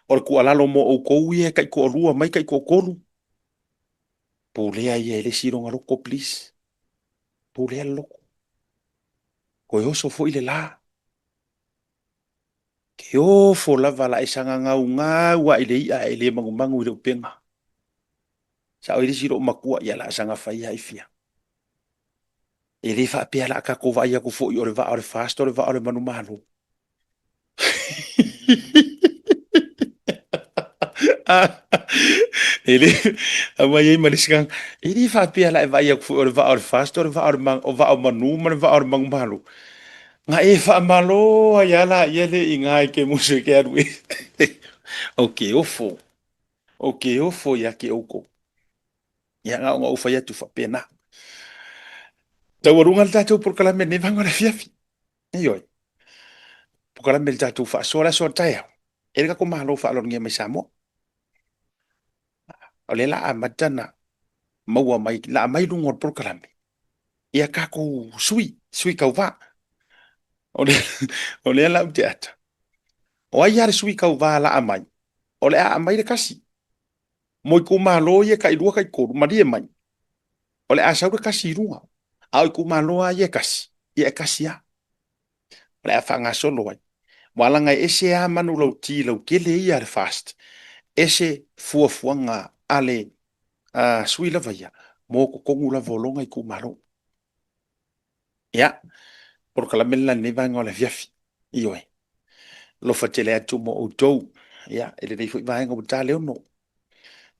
O le tuualalo mo outou ia e taitoalua mai taitoatolu, pulea ia e le isi lona loto please. Pulea le loto. Toe oso foi le la. Ke ofo lava la e saga gaugau a i le i'a e le manumanu i le upega. Sao i le isi loo matua ia la saga fai a i fia. E le faapea la tatou vaai atu foi o le vaa o le FAST o le vaa o le manumalo. E le aumai ai ma le isi tagata. E le faapea la e vaai atu foi o le vaa o le FAST o le vaa o le o vaa o manu ma le vaa o le manumalo. Na e faamalo ai lava laia le i ina i ke musu e ke alu e. O ke ofo. O ke ofo ia te outou. Ia, na ona ou fai atu faapena. Taualuga le tatou polokalame lenei vaega o le afiafi. Ioe. Polokalame le tatou faasoa le aso a le taeao. E le tatou Malo faaaloalogia mai Samoa. O lea la amata na maua mai, la aumai luga o le polokalame ia tatou sui, sui tauva. O lea, o lea la ou te ata. O ai lava le sui tauva la aumai, o le a aumai le tasi. Mo itumalo ia tailua taitolu, malie mai, o le a sau le tasi i luga. A o itumalo lava ia e tasi, ia e tasi lava. O le a faagasolo ai. Ua laga e ese lava manulauti lautele ia a le FAST, ese fuafuaga a le sui lava ia mo totonu lava o lona itumalo. Ia, polokalame lena i lenei vaega o le afiafi. Ioe. Alofa tele atu mo outou. Ia, e lenei foi vaega ua ta le 6.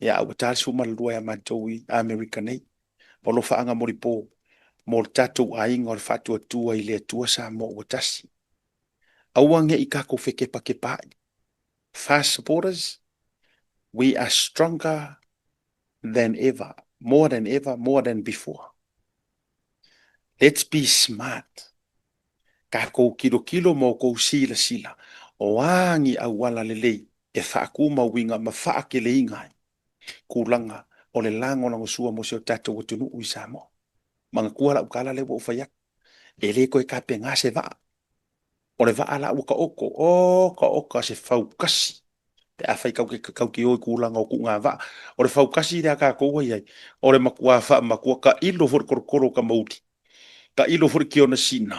Ia, a ua ta le 12 ia matou i Amerika nei. O alofaaga molipo. mo le tatou aiga o le Faatuatua i le Atua Samoa ua tasi. Aua ne i tatou fekepakepaai. Fast supporters, we are stronger than ever, more than ever, more than before. Let's be smart. Tatou kilokilo ma outou silasila, o a ni auala lelei e faatumauina ma faateleina ai tulaga o le lagolagosua mo si o tatou atunuu i Samoa. Manatua lau tala lea ua ou fai atu, e le toe tapena se vaa. O le vaa la ua taoto, oka oka se fautasi pe afai tatou te tatou te o i tulaga o tuuga vaa. O le fautasi lea a tatou ua i ai, o le matua faamatua tailo foi i le tolotolo o Tamauli, tailo foi i le Tionasina,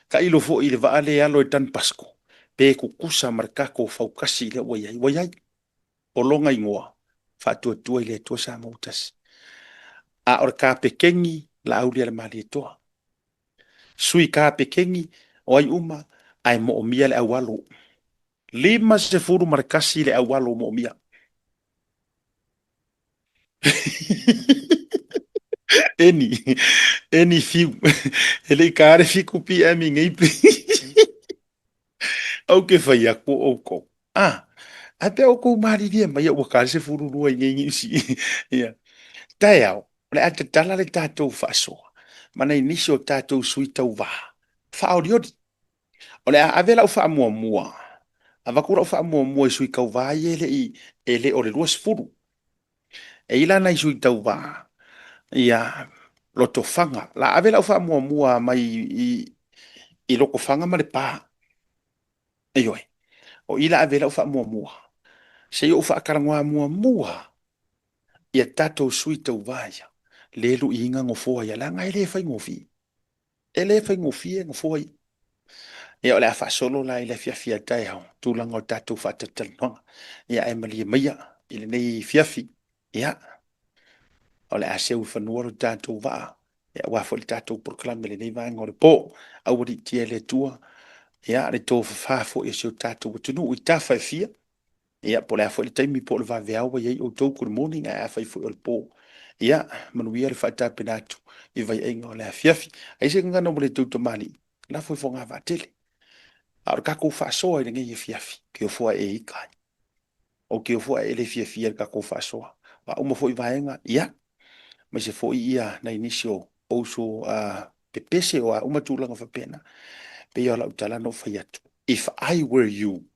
tailo foi i le vaa lea e alo e Dan Pasco, pe tutusa ma le tatou fautasi lea ua i ai. Ua i ai. O lona igoa, Faatuatua i le Atua Samoa ua Tasi. A o le Kapekeni, Laaulialemalietoa. Sui Kapekeni, o ai uma, ae moomia le aualo. 51 le aualo moomia. Eni, eni fiu. E le i ka le 7 PM i nei Ou ke fai aku o oukou. Ah, ae pea oukou malilie mai ua ka le 12 i nei niusi. Ia. Taeao, o le a tatala le tatou faasoa ma nai nisi o tatou sui tauva faaolioli. O le a ave lau faamuamua, avatu lau faamuamua i sui tauva ia e le i, e le o le 20. E i la nai sui tauva, ia, Lotofaga. La ave lau faamuamua mai i, i Lotofaga ma Lepa. Ioe, o i la ave lau faamuamua, se i ou faatalanoa muamua ia tatou sui tauva ia, le luiina nofoa ia, leaga e le faigofie. E le faigofie nofoa ia. Ia o le a faasolo la i le afiafi a taeao, tulaga o tatou faatalatalanoaga. Ia ae malie maia i lenei afiafi, ia, o le a seu i fanua lo tatou vaa, ia aua foi le tatou polokalame i lenei vaega o le po. Aualiitia e le Atua, ia, le tofafa foi o si o tatou atunuu i tafa e fia, Ia, po o le a foi le taimi, po o le vaveao ua i ai outou, good morning, ae afai foi o le po, ia, manuia le faatapena atu i vaiaiga o le afiafi. Ai se gagana ua le tou tamalii, lafo i fogavaatele. A o le tatou faasoa i lenei afiafi, ke ofo ae e ika ai. O ke ofo ae e le fiafia i le tatou faasoa. O a uma foi vaega, ia, aemaise foi ia nai nisi o uso pepese o a uma tulaga faapena. Pei o lau tala na ou fai atu, if I were you,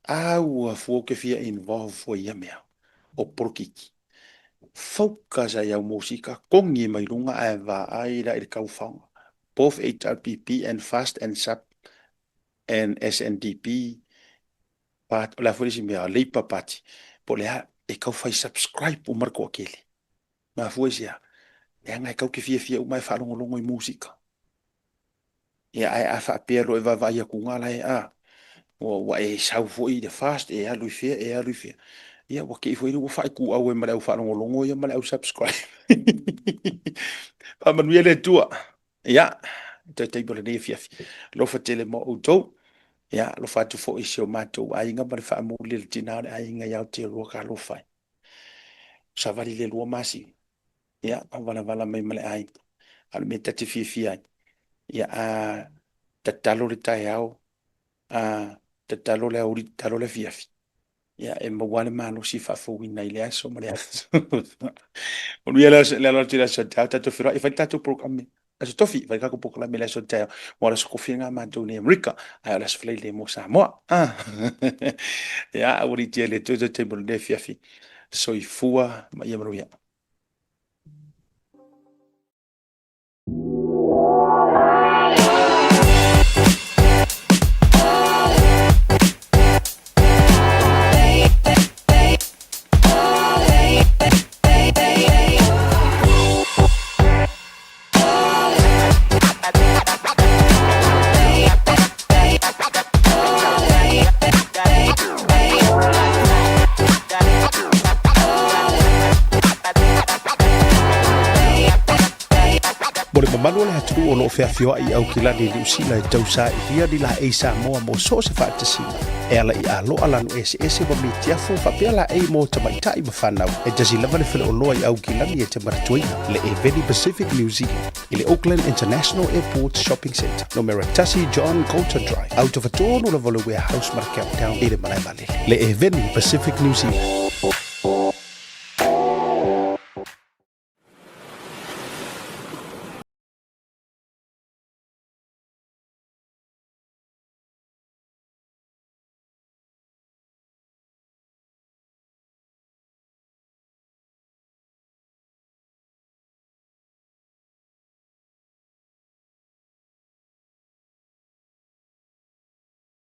A ua fua ou te fia involve fua i ia mea o polokiki. Focus ai au musika, kogi mai luga ae vaai la i le taufaoga. Both HRPP and fast and sap and SNDP part, o le a foi le isi mea, Labour Party, po o le a, e tau fai subscribe uma le toatele. Mafua i se a? Leaga e tau te fiafia uma e faalogologo i musika. Ia, ae a faapea loa e vaavaai atu nga la e, a, ua, ua e sau foi i le fast, e alu i fea, e alu i fea. Ia, ua te i foi ua faaituau ai ma le au faalogologo ia ma le au subscribe. Faamanuia le Atua. Ia, toe taimi o lenei afiafi. Alofa tele mo outou. Ia, alofa atu foi i si o matou aiga ma le faamuli le tina o le aiga i Aotearoa ka alofa ai. Savali le 2 masina. Ia, valavala mai ma le aiga. A o le mea ta te fiafia ai, ia a tatalo le taeao, a tatalo le aoauli, tatalo le afiafi, ia e maua le malosi e faafouina i le aso ma le aso. Manuia le aso, le alo atu i le aso taeao, tatou feiloai, e fai le tatou polokalame. Aso Tofi, fai le tatou polokalame i le aso taeao. Mo le aso Tofi lena matou nei Amerika, ae o le aso Faraile mo Samoa. Ah. Ia, aualiitia e le Atua i toe taimi o lenei afiafi. Soifua ma ia manuia. mamalu o le atunuu o lo o feafioai i Aukilani i Niu Sila e tausailia ni laei Samoa mo so o se faatasiga e ala i aloa lanu eseese ma mitiafu faapea laei mo tamaitai ma fanau. E tasi lava le faleoloa i Aukilani e te manatuaina, le Eveni Pacific New Zealand i le Auckland International Airport Shopping Centre, numera 1 John Coulter Drive, au tafatolu lava o le Warehouse ma le Countdown i le malae vaalele. Le Eveni Pacific New Zealand.